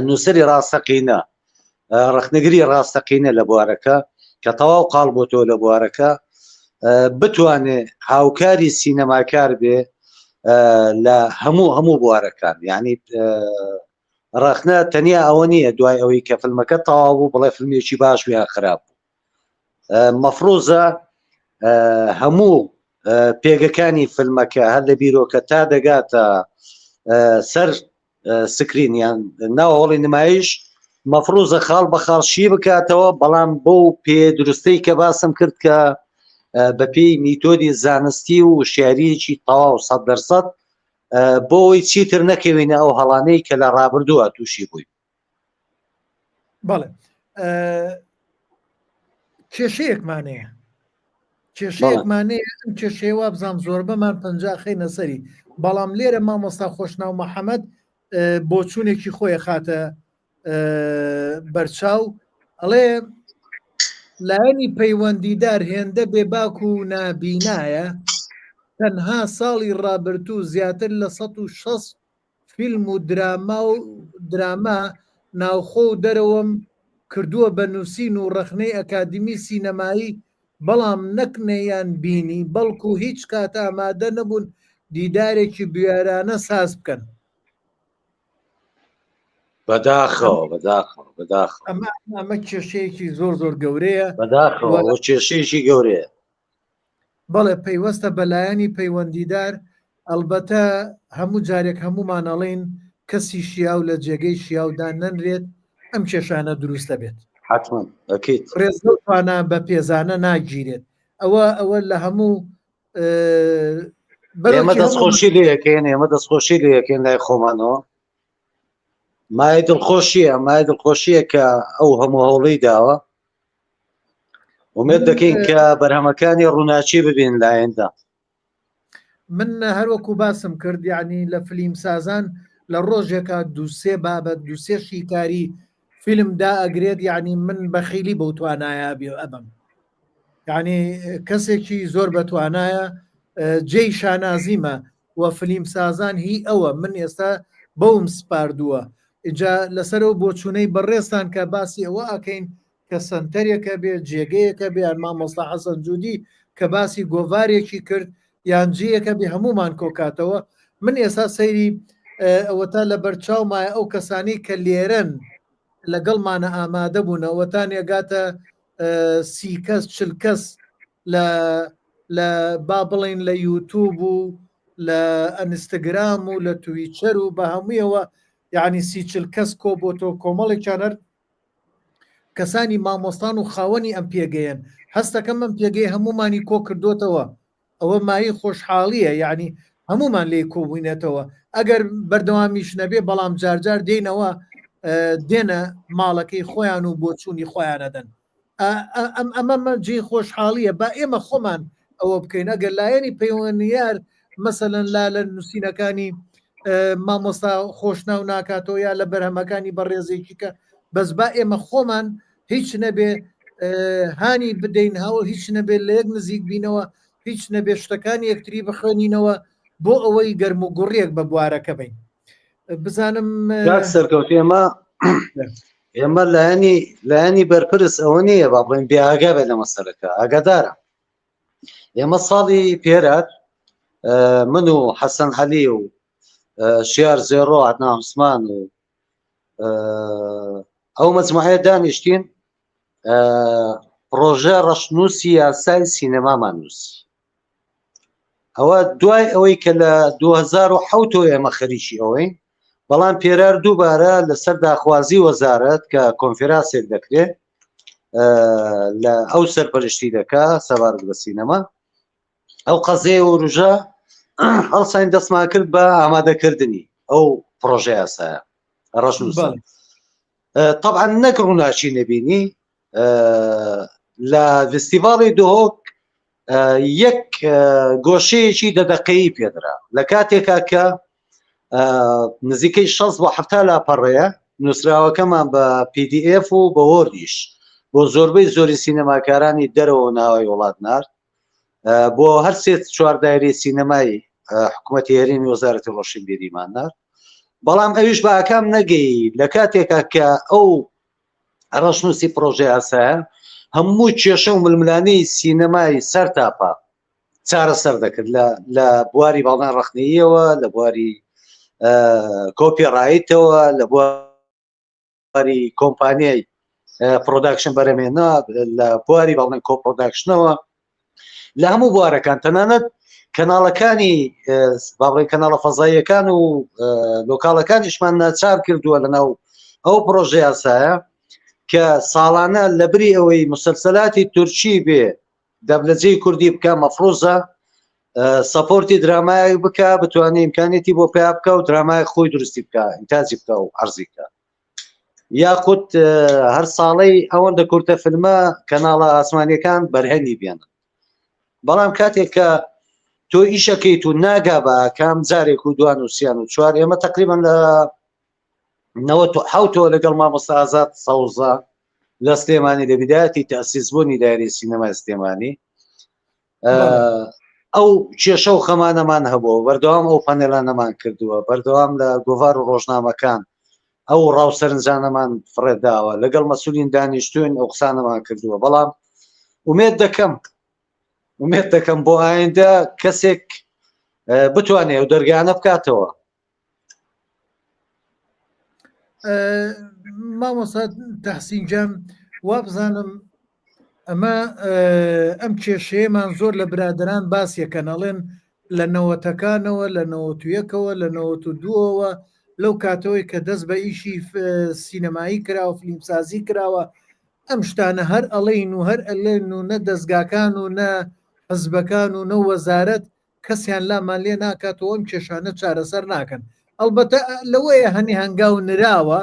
Speaker 2: نووسری ڕاستەقینە ڕخنەگری ڕاستەقینە لە بوارەکە کە تەواو قاڵ بۆ تۆ لە بوارەکە بتوانێ هاوکاری سینەماکار بێ لە هەموو هەموو بوارەکان یعنی ڕەخنە تەنیا ئەوە نییە دوای ئەوەی کە فیلمەکە تەواو بوو بڵێ فیلمێکی باش یان خراپ بوو مەفروزە هەموو پێگەکانی فیلمەکە هەر لە بیرۆکە تا دەگاتە سەر سکرین یان ناو هۆڵی نمایش مەفروزە خاڵ بە خاڵ شی بکاتەوە بەڵام بۆ پێ دروستەی کە باسم کرد کە بەپێی میتۆدی زانستی و شیاریەکی تەواو سە دەرسەد بۆ ئەوەی چیتر نەکەوینە ئەو هەڵانەی کە لە ڕابردووە تووشی بووین.
Speaker 1: بەڵێ کێشەیەکمان هەیە کێشەیەکمان هەیە ئەم کێشەیە وابزانام زۆربەمان پەنجا خەینە سەری بەڵام لێرە مامۆستا خۆشناو محەممەد بۆچوونێکی خۆی خاتە بەرچاو ئەڵێ لایەنی پەیوەندیدار هێندە بێباک و نابینایە تەنها ساڵی ڕابرتوو زیاتر لە 160 فیلم و دراما و دراما ناوخۆ و دەرەوەم کردووە بە نووسین و ڕەخنەی ئەکادیمی سینەمایی بەڵام نەک نەیان بینی بەڵکو هیچ کات ئامادە نەبوون دیدارێکی بوێرانە ساز بکەن.
Speaker 2: بەداخەوە بەداخەوە بەداخەوە
Speaker 1: ئەمە ئەمە کێشەیەکی زۆر زۆر گەورەیە
Speaker 2: بەداخەوە و کێشەیەکی گەورەیە
Speaker 1: بەڵێ پەیوەستە بە لایەنی پەیوەندیدار ئەلبەتە هەموو جارێک هەموومان ئەڵێین کەسی شیاو لە جێگەی شیاودا نەنرێت ئەم کێشانە دروست دەبێت
Speaker 2: حتما ئەکید
Speaker 1: ڕێز لەو توانا بە پێزانە ناگیرێت ئەوە ئەوە لە هەموو
Speaker 2: ئێمە دەستخۆشی لێ یەکەین ئێمە دەستخۆشی لێ یەکەین لای خۆمانەوە مای دڵخۆشیە مای دڵخۆشیە کە ئەو هەموو هەوڵی داوە ئومێد دەکەین کە بەرهەمەکانی ڕووناچی ببین لایەندا
Speaker 1: من هەروەکو باسم کرد یعنی لە فلیم سازان لە ڕۆژێکا دووسێ بابەت دووسێ شیکاری فیلم دا ئەگرێت یعنی من بەخیلی بەو توانایە بێ ئەبم یعنی کەسێکی زۆر بەتوانایە جێی شانازیمە و فلیم سازان هی ئەوە من ئێستا بەوم سپاردووە ئجا لەسەرەوە بۆچوونەی بەڕێزتان کە باسی ئەوە ئەکەین کە سەنتەرێکە بێ جێگەیەکە بێ یان مامۆستا حەسەن جودی کە باسی گۆڤارێکی کرد یان جێیەکە بێ هەمومان کۆکاتەوە من ئێستا سەیری ئەوەتا لە بەرچاومایە ئەو کەسانی کە لێرەن لەگەڵمانە ئامادە بوون ئەوەتان ئەگاتە سی کەس چل کەس لە لە با بڵین لە یوتوب و لە ئەنستگرام و لە تویچەر و بە هەموویەوە یعنی سی چل کەس کۆ بۆ تۆ کۆمەڵێکیان هەر کەسانی مامۆستان و خاوەنی ئەم پێگەیەن هەستەکەم ئەم پێگەی هەمومانی کۆ کردوتەوە ئەوە مایەی خۆشحاڵیە یعنی هەمومان لێی کۆبووینەتەوە ئەگەر بەردەوامیش نەبێ بەڵام جارجار دێنەوە دێنە ماڵەکەی خۆیان و بۆچوونی خۆیانەدەن ئەم ئەمە جێی خۆشحاڵیە با ئێمە خۆمان ئەوە بکەین ئەگەر لایەنی پەیوەندیار مەسەلەن لا لە نووسینەکانی مامۆستا خۆشناو ناکاتەوە یا لە بەرهەمەکانی بەڕێزێکی کە بەس با ئێمە خۆمان هیچ نەبێ هانی بدەین هەوڵ هیچ نەبێت لە یەک نزیک بینەوە هیچ نەبێ شتەکانی یەکتری بخوێنینەوە بۆ ئەوەی گەرم و گوڕیەک بە بوارەکە بین بزانم
Speaker 2: سەرکەوت ئێمە ئێمە لایەنی لایەنی بەرپرس ئەوە نییە با بڵێن بێ ئاگا بێت لە مەسەلەکە ئاگادارە ئێمە ساڵی پێرات من و حەسەن عەلی و شیار زێڕۆ عدنان عوسمان و ئەو مەجموعەیە دانیشتین پڕۆژە ڕەشنووسی یاسای سینەمامان نووسی ئەوە دوای ئەوەی کە لە 2007 ئێمە خەریکی ئەوەین بەڵام پێرار دووبارە لەسەر داخوازی وەزارەت کە کۆنفرانسێک دەکرێت لە ئەو سەرپەرشتی دەکا سەبارەت بە سینەما ئەو قەزەیە وروژە هەڵساین دەستمان کرد بە ئامادەکردنی ئەو پرۆژە یاسایە ڕەشنووسە طبعا نەک ڕووناچی نەبینی لە فستیڤاڵی دهۆک یەک گۆشەیەکی دە دەقەیی پێدرا لە کاتێکا کە نزیکەی 60 بۆ 70 لاپەڕەیە نووسراوەکەمان بە PDF و بە وۆردیش بۆ زۆربەی زۆری سینەماکارانی دەرەوە ناوی وڵات نارد بۆ هەر سێ چوار دایرەی سینەمای حکوومەتی هەرێمی وەزارەتی ڕۆشنبیریمان نارد بەڵام ئەویش بە ئاکام نەگەی لە کاتێکا کە ئەو ڕەشنووسی پرۆژە یاسایە هەموو کێشە و ململانێی سینەمای سەرتاپا چارەسەر دەکرد لە لە بواری باڵان ڕخنەیەوە لە بواری کۆپی ڕایتەوە لە بواری کۆمپانیای production بەرەمێنا لە بواری باڵێن co-production ەوە لە هەموو بوارەکان تەنانەت کەناڵەکانی باڵێن کەناڵە فەزاییەکان و لۆکاڵەکانیشمان ناچار کردووە لەناو ئەو پرۆژە یاسایە کە ساڵانە لە بری ئەوەی مسلسلاتی تورکی بێ دەبلەجەی کوردی بکە مەفروزە support ی درامایەک بکە بتوانێت ئیمکانیتی بۆ پیا بکە و درامای خۆی دروستی بکە ئینتاجی بکە و عەرزی بکە یاخود هەر ساڵەی ئەوەندە کورتە فیلمە کەناڵە ئاسمانیەکان بەرهەمی بێنن بەڵام کاتێک کە تۆ ئیشەکەیت و ناگا بە کام جارێک و دوان و سیان و چوار ئێمە تقریبان لە 97ەوە لەگەڵ مامۆستا ئازاد سەوزە لە سلێمانی لە بدایەتی تەسیسبوونی دایری سینەمای سلێمانی ئەو کێشە و خەمانەمان هەبووە بەردەوام ئەو پەنێلانەمان کردووە بەردەوام لە گۆڤار و ڕۆژنامەکان ئەو ڕاو سەرنجانەمان فڕێداوە لەگەڵ مەسولین دانیشتوین ئەو قسانەمان کردووە بەڵام ئومێد دەکەم ئومێد دەکەم بۆ ئایندە کەسێک بتوانێت ئەو دەرگانە بکاتەوە
Speaker 1: مامۆستا تەحسین گیان وابزانم ئەمە ئەم کێشەیەمان زۆر لە برادران باس یەکەن ئەڵێن لە نەوەتەکانەوە لە نەوەتویەکەوە لە نەوەت و دووەوە لەو کاتەوەی کە دەست بە ئیشی سینەمایی کراوە فلیمسازی کراوە ئەم شتانە هەر ئەڵێن و هەر ئەلێن و نە دەستگاکان و نە حزبەکان و نە وەزارەت کەسیان لامان لێ ناکات و ئەم کێشانە چارەسەر ناکەن ئەڵبەتە لەوەیە هەنی هەنگاو نراوە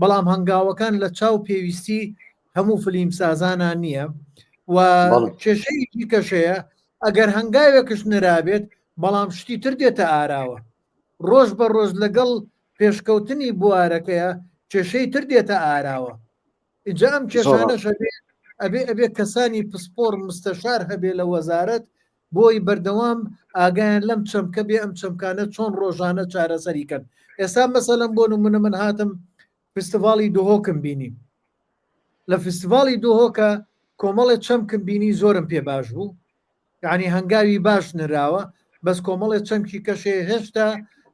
Speaker 1: بەڵام هەنگاوەکان لە چاو پێویستی هەموو فلیم سازانان نییە و کێشەیەکی کەشەیە ئەگەر هەنگاوێکش نرابێت بەڵام شتی تر دێتە ئاراوە ڕۆژ بە ڕۆژ لەگەڵ پێشکەوتنی بوارەکەیە کێشەی تر دێتە ئاراوە ئینجا ئەم کێشانەش ئەبێ ئەبێ ئەبێ کەسانی پسپۆر مستەشار هەبێ لە وەزارەت بۆی بەردەوام ئاگایان لەم چەمکە بێ ئەم چەمکانە چۆن ڕۆژانە چارەسەری کەن ئێستا مەسەلەن بۆ نمونە من هاتم فستیڤاڵی دهۆکم بینی لە فستیڤاڵی دهۆکە کۆمەڵێ چەمکم بینی زۆرم پێ باش بوو یعنی هەنگاوی باش نراوە بەس کۆمەڵێ چەمکی کەشێ هێشتا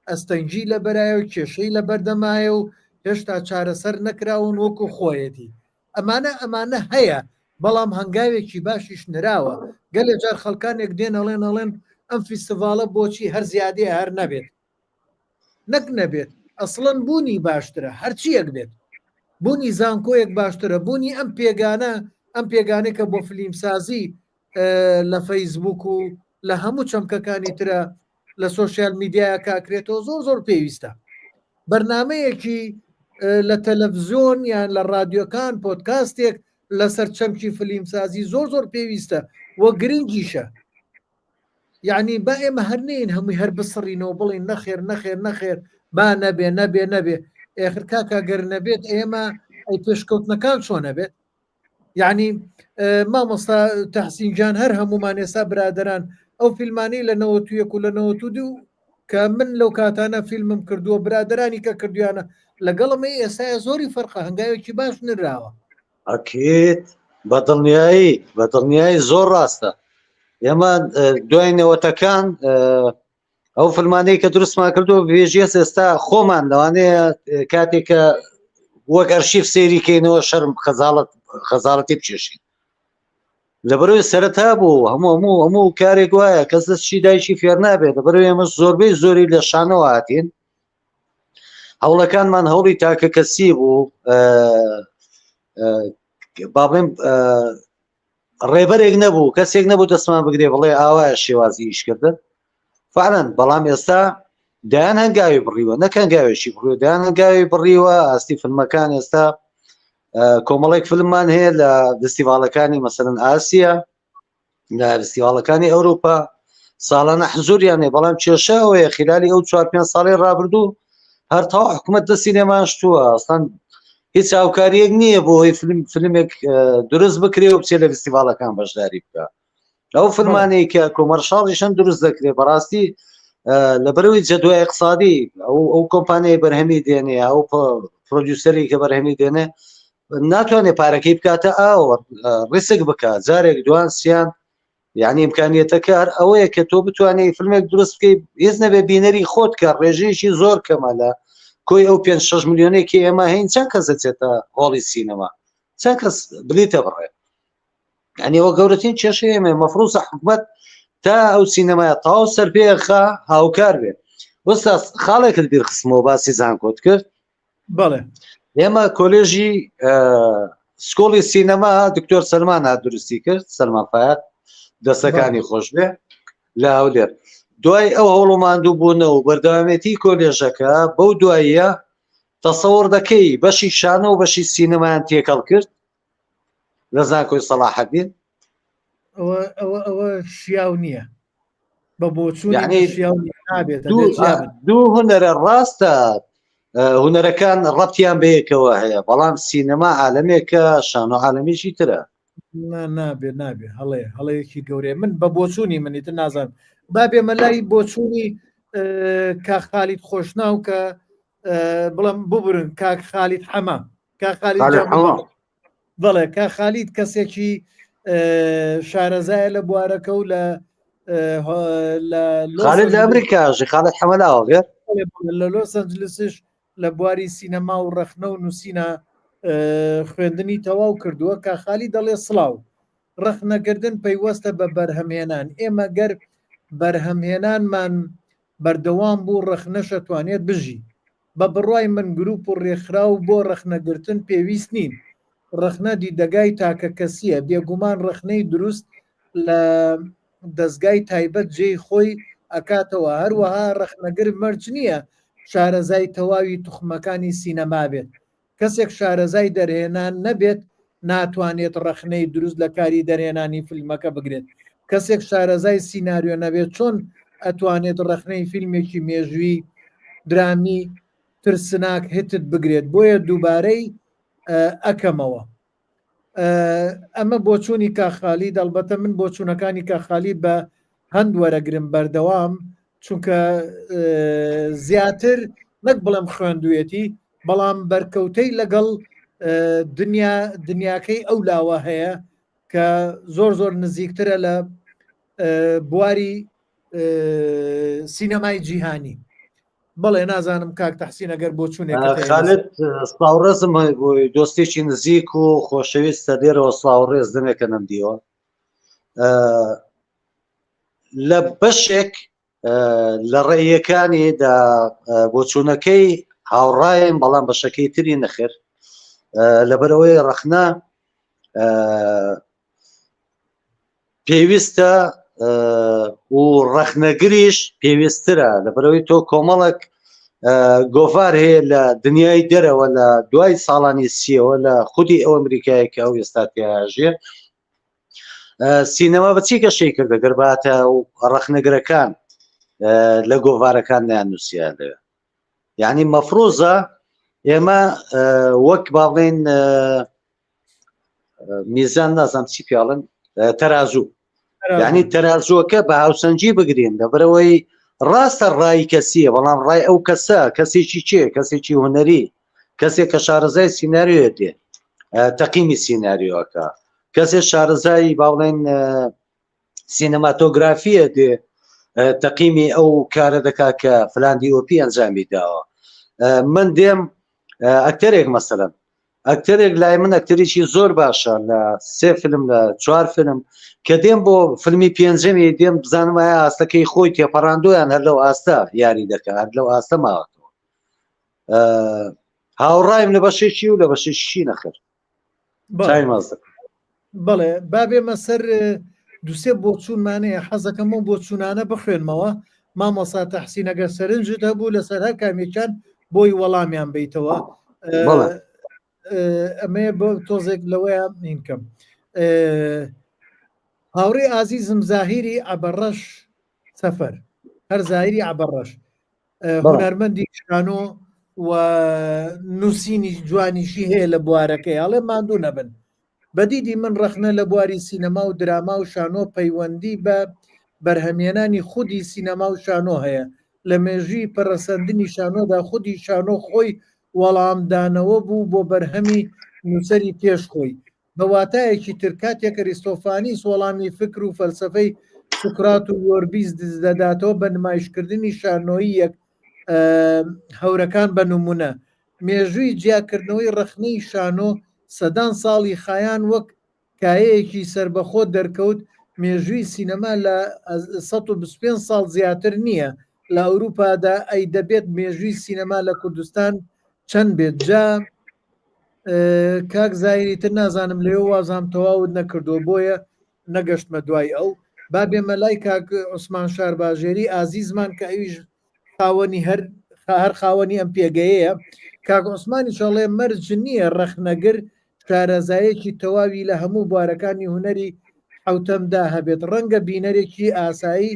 Speaker 1: ئەستەنگی لە بەرایە و کێشەی لە بەردەمایە و هێشتا چارەسەر نەکراون وەکو خۆیەتی ئەمانە ئەمانە هەیە بەڵام هەنگاوێکی باشیش نراوە گەلێ جار خەڵکانێک دێن ئەڵێن ئەڵێن ئەم فیستیڤاڵە بۆچی هەر زیادەیە هەر نەبێت نەک نەبێت ئەسڵەن بوونی باشترە هەرچیەک بێت بوونی زانکۆیەک باشترە بوونی ئەم پێگانە ئەم پێگانێک کە بۆ فلیمسازی لە فەیسبوک و لە هەموو چەمکەکانی ترە لە سۆشیال میدیایە کاکرێتەوە زۆر زۆر پێویستە بەرنمەیەکی لە تەلەڤزیۆن یان لە رادیۆکان پۆدکاستێک لەسەر چەمکی فلیمسازی زۆر زۆر پێویستە و گرنگیشە یعنی با ئێمە هەر نین هەمووی هەر بسڕینەوە بڵین نەخێر نەخێر نەخێر با نەبێ نەبێ نەبێ ئێخر کاکە گەر نەبێت ئێمە ئەی پێشکەوتنەکان چۆن نەبێت یعنی مامۆستا تەحسین گیان هەر هەمومان ئێستا برادران ئەو فیلمانی لە 91 و لە 92 کە من لەو کاتانە فیلمم کردووە برادرانی کە کردویانە لەگەڵم ئێستا زۆری فەرقە هەنگاوێکی باش نراوە
Speaker 2: ئەکید بە دڵنیایی بە دڵنیایی زۆر ڕاستە ئێمە دوای نەوەتەکان ئەو فلمانەی کە دروستمان کردو بێژیەس ئێستا خۆمان لەوانەیە کاتێک کە وەک ئەرشیف سەیری کەینەوە شەرم خەزاڵەت خەزاڵەتی بچێشین لەبەرەوەی سەرەتا بوو هەموو هەموو هەموو کارێک وایە کەس دەستشی دایکی فێر نابێت لەبەرەوەی ئێمە زۆربەی زۆری لە شانەوە هاتین هەوڵەکانمان هەوڵی تاکە کەسی بوو با بڵێم ڕێبەرێک نەبوو کەسێک نەبوو دەستمان بگرێ بڵێ ئاوایە شێوازی ئیشکردن فعلەن بەڵام ئێستا دایان هەنگاوی بڕیوە نەک هەنگاوێکی بڕیوە دایان هەنگاوی بڕیوە ئاستی فیلمەکان ئێستا کۆمەڵێک فیلممان هەیە لە فستیڤاڵەکانی مەسەرەن ئاسیا لە فستیڤاڵەکانی ئەوروپا ساڵانە حزوریان هەیە بەڵام کێشە ئەوەیە خلالی ئەو چوار پێنج ساڵی ڕابردوو هەر تا حکوومەت دەستی لێماشتووە ئەسڵەن هیچ هاوکاریەک نییە بۆ هۆی فیلم فیلمێک دروست بکرێ و بچێ لە فستیڤاڵەکان بەشداری بکە ئەو فیلمانەی کە commercial یشن دروست دەکرێت بەڕاستی. لەبەرەوەی جەدوای اقتصادی ئەو ئەو کۆمپانیای بەرهەمی دێنێ ئەو پرۆدیوسەری کە بەرهەمی دێنێ ناتوانێت پارەکەی بکاتە ئاوە ڕیسک بکە جارێک دوان سیان یعنی امکانیەتەکە هەر ئەوەیە کە تۆ بتوانێت فیلمێک دروست بکەیت هیچ نەبێ بینەری خۆت کە ڕێژەیەکی زۆر کەمە لە کۆی ئەو 5 6 ملیۆنێکی ئێمە هەین چەند کەس دەچێتە هۆڵی سینەما چەند کەس بلیتە بڕێ یعنی ئەوە گەورەترین کێشەی ئێمە مەفروزە حکومت تا ئەو سینەمایە تەواو سەرپێخا هاوکار بێت وەستا خاڵێکت بیرخستمەوە باسی زانکۆت کرد
Speaker 1: بەڵێ
Speaker 2: ئێمە کۆلێژی سکۆڵی سینەما دکتۆر سەلمان هات دروستی کرد سەلمان فایق دەستەکانی خۆش بێ لە هەولێر دوای ئەو هەوڵ و ماندوو بوونە و بەردەوامێتی کۆلێژەکە بەو دواییە تەسەوڕ دەکەی بەشی شانە و بەشی سینەمایان تێکەڵ کرد لە زانکۆی سەڵاحەدین
Speaker 1: ئەوە ئەوە ئەوە شیاو نییە بە بۆچوونی یعنی شیاو نییە نابێت
Speaker 2: دوو هونەرە ڕاستە هونەرەکان ڕەتیان بەیەکەوە هەیە بەڵام سینەما عالەمێکە شانۆ عالەمێکی ترە
Speaker 1: نابێ نابێ هەڵێ هەڵەیەکی گەورەیە من بە بۆچوونی منی تر نازانم با بێمە لای بۆچوونی کاک خالید خۆشناو کە بڵم ببرن کاک خالید حەمە کاک خالید بەڵێ کاک خالید کەسێکی شارەزایە لە بوارەکە و لە
Speaker 2: خالد لە ئەمریکاژی خالد حەمەلاوە
Speaker 1: بێت لە لۆس ئەنجلسش لە بواری سینەما و ڕەخنە و نووسینە خوێندنی تەواو کردووە کە خالی دەڵێ سڵاو ڕەخنەگردن پەیوەستە بە بەرهەمهێنان ئێمە گەر بەرهەمهێنانمان بەردەوام بوو ڕەخنەش ئەتوانێت بژی. بە بڕوای من گروپ و ڕێکخراو بۆ ڕەخنەگرتن پێویست نین. ڕەخنە دیدەگای تاکەکەسییە، بێگومان ڕەخنەی دروست لە دەزگای تایبەت جێی خۆی ئەکاتەوە، هەروەها ڕەخنەگر مەرج نییە شارەزای تەواوی توخمەکانی سینەما بێت. کەسێک شارەزای دەرهێنان نەبێت ناتوانێت ڕەخنەی دروست لە کاری دەرهێنانی فیلمەکە بگرێت، کەسێک شارەزای سیناریۆ نەبێت چۆن ئەتوانێت ڕەخنەی فیلمێکی مێژووی، درامی، ترسناک هتد بگرێت، بۆیە دووبارەی ئەکەمەوە. ئەمە بۆچوونی کاک خالید، ئەڵبەتە من بۆچوونەکانی کاک خالید بە هەند وەرەگرم بەردەوام چونکە زیاتر نەک بڵێم خوێندوێتی بەڵام بەرکەوتەی لەگەڵ دنیا دنیاکەی ئەو لاوە هەیە کە زۆر زۆر نزیکترە لە بواری سینەمای جیهانی بەڵێ نازانم کاک تەحسین ئەگەر بۆچوونێکت هەیە لەسەر.
Speaker 2: خالد سڵاو ڕێزم هەیە بۆی دۆستێکی نزیک و خۆشەویستە لێرەوە سڵاو ڕێز دەمێکە نەمدیوە لە بەشێک لە ڕێیەکانی دا بۆچوونەکەی هاوڕایم بەڵام بەشەکەی تری نەخێر لەبەرەوەی ڕەخنە پێویستە و ڕەخنەگریش پێویسترە لەبەرەوەی تۆ کۆمەڵک گۆڤار هەیە لە دنیای دەرەوە لە دوای ساڵانی سیەوە لە خودی ئەو ئەمریکایە کە ئەو ئێستا تیاژێ سینەما بە چی گەشەی کردە گەرباتە و ڕەخنەگرەکان لە گۆڤارەکان نیان نووسیان لەوێ یعنی مەفروزە ئێمە وەک باڵێن میزان نازانم چی پیاڵن تەرازوو یعنی تەرازووەکە بە هاوسەنگی بگرین لەبەرەوەی ڕاستە ڕای کەسیە بەڵام ڕای ئەو کەسە کەسێکی چێ کەسێکی هونەری کەسێک کە شارەزای سیناریۆ دێ تەقیمی سیناریۆکە کەسێ شارەزای باڵێن سینەماتۆگرافیە دێ تەقیمی ئەو کارە دەکات کە فلان DOP ئەنجامی داوە من دێم ئەکتەرێک مەسەلەن ئەکتەرێک لای من ئەکتەرێکی زۆر باشە لە سێ فیلم لە چوار فیلم کە دێم بۆ فیلمی پێنجەمی دێم بزانم ئایا ئاستەکەی خۆی تێپەڕاندویان هەر لەو ئاستە یاری دەکە هەر لەو ئاستە ماوەتەوە هاوڕایم لە بەشێکی و لە بەشێکی نەخر
Speaker 1: بەڵێ با بێمە سەر دوسێ بۆچوونمانەیە حەزەکەم و بۆچوونانە بخوێنمەوە مامۆسا تەحسین ئەگەر سەرنجت هەبوو لەسەر هەر کامێکیان بۆی وەڵامیان بیتەوە ئەمەیە بۆ تۆزێک لەوەیە نینکەم هاوڕێ ئازیزم زاهیری عەبەڕەش سەفەر هەر زاهیری عەبەڕەش هونەرمەندی شانۆ و نووسینی جوانیشی هەیە لە بوارەکەی ئەڵێ ماندوو نەبن بەدیدی من ڕەخنە لە بواری سینەما و دراما و شانۆ پەیوەندی بە بەرهەمهێنانی خودی سینەما و شانۆ هەیە. لە مێژووی پەرەسەندنی شانۆدا خودی شانۆ خۆی وەڵامدانەوە بوو بۆ بەرهەمی نووسەری پێش خۆی. بە واتایەکی تر کاتێک ئەریستۆفانیس وەڵامی فکر و فەلسەفەی سوکرات و یۆربیس دەداتەوە بە نمایشکردنی شانۆییەک هەورەکان بە نمونە، مێژووی جیاکردنەوەی ڕەخنەی شانۆ سەدان ساڵی خایان وەک کایەیەکی سەربەخۆ دەرکەوت، مێژووی سینەما لە 125 ساڵ زیاتر نییە لە ئەوروپادا، ئەی دەبێت مێژووی سینەما لە کوردستان چەند بێت؟ جا کاک زاهیر ئیتر نازانم لەوێ وازام تەواوت نەکردووە بۆیە نەگەشتمە دوای ئەو با بێمە لای کاک عوسمان شارباژێری ئازیزمان کە ئەویش خاوەنی هەر هەر خاوەنی ئەم پێگەیەیە کاک عوسمانیش ئەڵێ مەرج نییە ڕەخنەگر شارەزایەکی تەواوی لە هەموو بوارەکانی هونەری حەوتەمدا هەبێت ڕەنگە بینەرێکی ئاسایی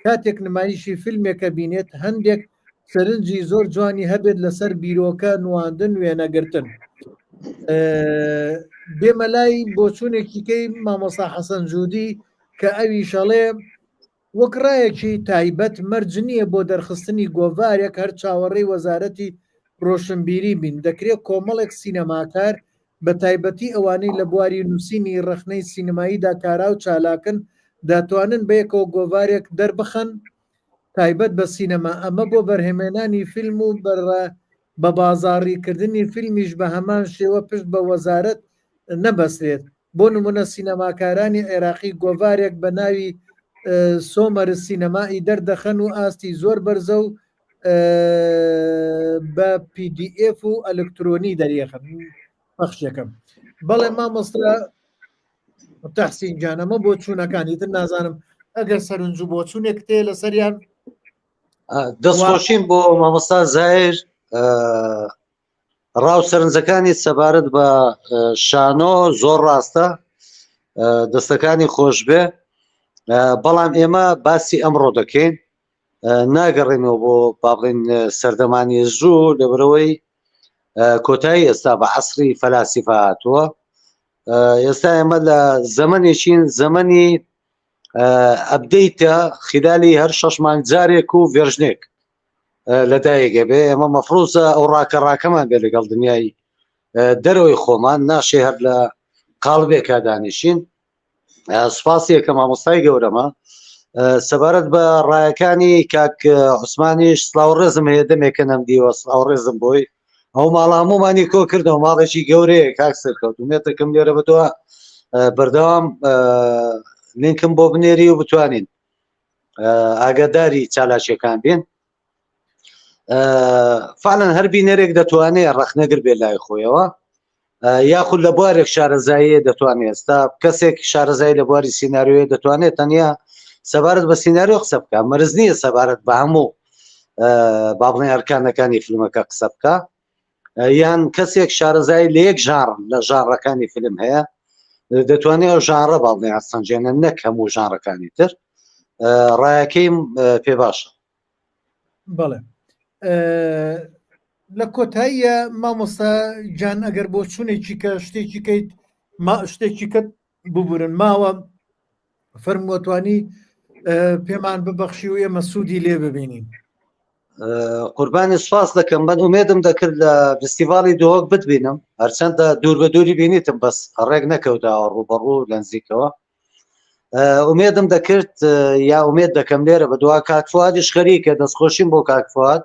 Speaker 1: کاتێک نمایشی فیلمێکە بینێت هەندێک سەرنجی زۆر جوانی هەبێت لەسەر بیرۆکە نواندن وێنەگرتن بێمە لای بۆچوونێکی کەی مامۆستا حەسەن جودی کە ئەوی شەڵێ وەک ڕایەکی تایبەت مەرج نییە بۆ دەرخستنی گۆڤارێک هەر چاوەڕێی وەزارەتی ڕۆشنبیری بین، دەکرێت کۆمەڵێک سینەماکار بە تایبەتی ئەوانەی لە بواری نووسینی ڕەخنەی سینەماییدا کارا و چالاکن دەتوانن بەیەکەوە گۆڤارێک دەربخەن تایبەت بە سینەما، ئەمە بۆ بەرهەمێنانی فیلم و بەبازاڕیکردنی فیلمیش بە هەمان شێوە پشت بە وەزارەت نەبەسترێت. بۆ نمونە سینەماکارانی عێراقی گۆڤارێک بە ناوی سۆمەر سینەمائی دەردەخەن و ئاستی زۆر بەرزە و بە PDF و ئەلکترۆنی دەریەخەن پەخشەکەم بەڵێ مامۆستا تەحسین گیان ئەمە بۆ چوونەکانی تر نازانم ئەگەر سەرنج و بۆچوونێک تێ لەسەریان
Speaker 2: دەستخۆشیم بۆ مامۆستا زاهیر ڕاو سەرنجەکانی سەبارەت بە شانۆ زۆر ڕاستە دەستەکانی خۆشبێ بەڵام ئێمە باسی ئەمڕۆ دەکەین ناگەڕێنەوە بۆ با بڵێن سەردەمانی زوو لەبەرەوەی کۆتایی ئێستا بە عسری فەلاسیفە هاتووە ئێستا ئێمە لە زەمنێکین زەمەنی ئەبدەیتە خلالی هەر شەش مانگ جارێک و ڤێرژنێک لەدایکە بێ ئێمە مەفروزە ئەو ڕاکە ڕاکەمان بێ لەگەڵ دنیای دەرەوەی خۆمان ناشێ هەر لە قاڵبێکا دانیشین سوپاسی یەکە مامۆستای گەورەمە سەبارەت بە ڕایەکانی کاک عوسمانیش سلااو ڕێزم هەیە دەمێکە نەمدیوە سلااو ڕێزم بۆی ئەو ماڵە هەمومانی کۆ کردەوە ماڵێکی گەورەیە کاک سەرکەوت مێتەکەم لێرە بەدووە بەردەوام لینکم بۆ بنێری و بتوانین ئاگاداری چالاکیەکان بین فعلەن هەر بینەرێک دەتوانێت ڕەخنەگر بێ لای خۆیەوە یاخود لە بوارێک شارەزاییە دەتوانێت ئێستا کەسێک شارەزای لە بواری سینناریۆ دەتوانێت تەنیا سەبارەت بە سینناریۆ قسە بکە مەرز نییە سەبارەت بە هەموو با بڵێن ئەرکانەکانی فیلمەکە قسە بکە یان کەسێک شارەزای لە یەک ژانڕ لە ژانڕەکانی فیلم هەیە دەتوانێت ئەو ژانڕە با بڵێن ئەسەنجێنە نەک هەموو ژانڕەکانی تر ڕایەکەیم پێ باشە
Speaker 1: بەڵێ لە کۆتاییە مامۆستا گیان ئەگەر بۆ چونێکی کە شتێکی کەیت ما شتێکی کە ببورن ماوە فەرمووەتوانی پێمان ببەخشی و ئێمە سوودی لێ ببینین
Speaker 2: قوربانی سپاس دەکەم من ئومێدم دەکرد لە فستیڤالی دهۆک بتبینم هەرچەندە دوور بە دووری بینیتم بەس ڕێک نەکەوتەوە ڕووبەڕوو لە نزیکەوە ئومێدم دەکرد یا ئومێد دەکەم لێرە بە دوا کاک فوادیش خەریکە دەستخۆشیم بۆ کاک فواد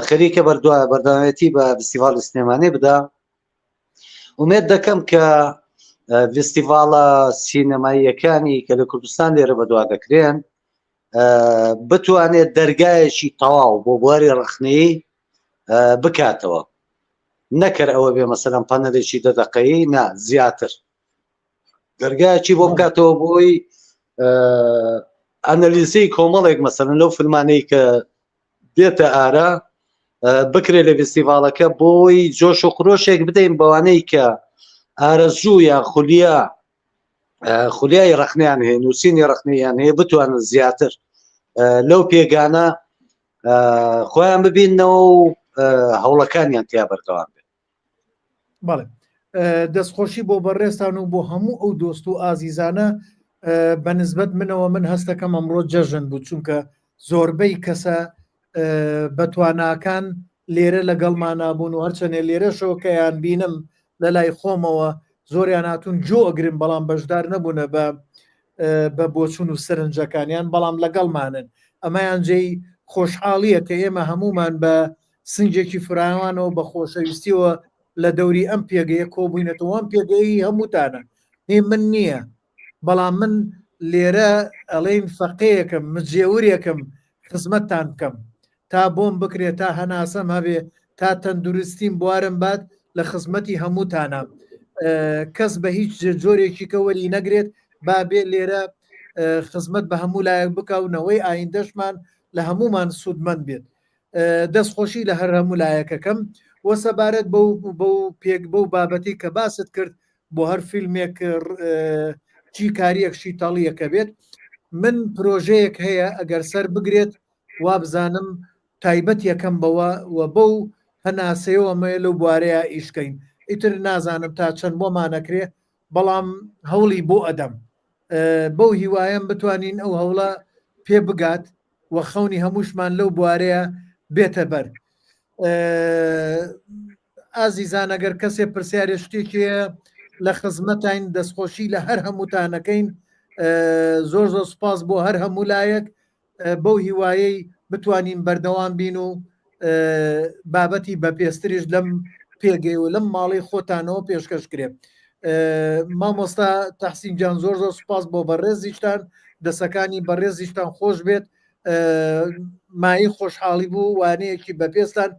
Speaker 2: خەریکە بەردووە بەردەوامێتی بە فستیڤالی سلێمانی بدا ئومێد دەکەم کە فستیڤاڵە سینەماییەکانی کە لە کوردستان لێرە بەدوا دەکرێن بتوانێت دەرگایەکی تەواو بۆ بواری ڕخنەیی بکاتەوە نەکەر ئەوە بێ مەسەلەن پەنەلێکی دە دەقەیی نا زیاتر دەرگایەکی بۆ بکاتەوە بۆی ئەنەلیزەی کۆمەڵێک مەسەلەن لەو فیلمانەی کە دێتە ئارا بکرێت لە فستیڤاڵەکە بۆی جۆش و خرۆشێک بدەین بەوانەی کە ئارەزوو یا خولیا خولیای ڕخنیان هەیە نووسینی ڕخنیان هەیە بتوانن زیاتر لەو پێگانە خۆیان ببینەوە و هەوڵەکانیان تیا بەردەوام بێت
Speaker 1: بەڵێ دەستخۆشی بۆ بەڕێزتان و بۆ هەموو ئەو دۆست و ئازیزانە. بە نسبەت منەوە من هەستەکەم ئەمڕۆ جەژن بوو چونکە زۆربەی کەسە بەتواناکان لێرە لەگەڵمانا بوون و هەرچەنێ لێرەشەوە کەیان بینم لە لای خۆمەوە زۆریان هاتوون جۆ ئەگرن بەڵام بەشدار نەبوونە بە بە بۆچون و سەرنجەکانیان بەڵام لەگەڵمانن ئەمەیان جێی خۆشحاڵیە کە ئێمە هەمومان بە سنگێکی فراوانەوە بە خۆشەویستیەوە لە دەوری ئەم پێگەیە کۆبووینەتەوە ئەم پێگەی هەمووتانە هی من نییە بەڵام من لێرە ئەڵێن فەقێیەکم مجێورێکم خزمەتتان بکەم تا بۆم بکرێت تا هەناسەم هەبێ تا تەندروستیم بوارم بات لە خزمەتی هەمووتانە کەس بە هیچ جۆرێکی کە وەری نەگرێت با بێ لێرە خزمەت بە هەموو لایەک بکە و نەوەی ئایندەشمان لە هەمومان سوودمەند بێت دەستخۆشی لە هەر هەموو لایەکەکەم وە سەبارەت بەو بەو پێک بەو بابەتی کە باست کرد بۆ هەر فیلمێک چی کاریەک شیتەڵیەکە بێت من پرۆژەیەک هەیە ئەگەر سەر بگرێت وابزانم تایبەت یەکەم بەوە و بەو هەناسەیەوە مەیە لەو بوارەیە ئیشکەین ئیتر نازانم تا چەند بۆمانەکرێ بەڵام هەوڵی بۆ ئەدەم بەو هیوایەم بتوانین ئەو هەوڵە پێ بگات و خەونی هەمووشمان لەو بوارەیە بێتە بەر ئازیزان ئەگەر کەسێ پرسیارێ شتێکی لە خزمەتین دەستخۆشی لە هەر هەمووتانەکەین زۆر زۆر سپاس بۆ هەر هەموو لایەک بەو هیوایەی بتوانین بەردەوام بین و بابەتی بەپێستریش لەم پێگەی و لەم ماڵی خۆتانەوە پێشکەش کرێ مامۆستا تەحسین جان زۆر زۆر سوپاس بۆ بەڕێزیشتان دەسەکانی بەڕێزیشتان خۆش بێت مایی خۆشحاڵی بوو وانەیەکی بەپێستان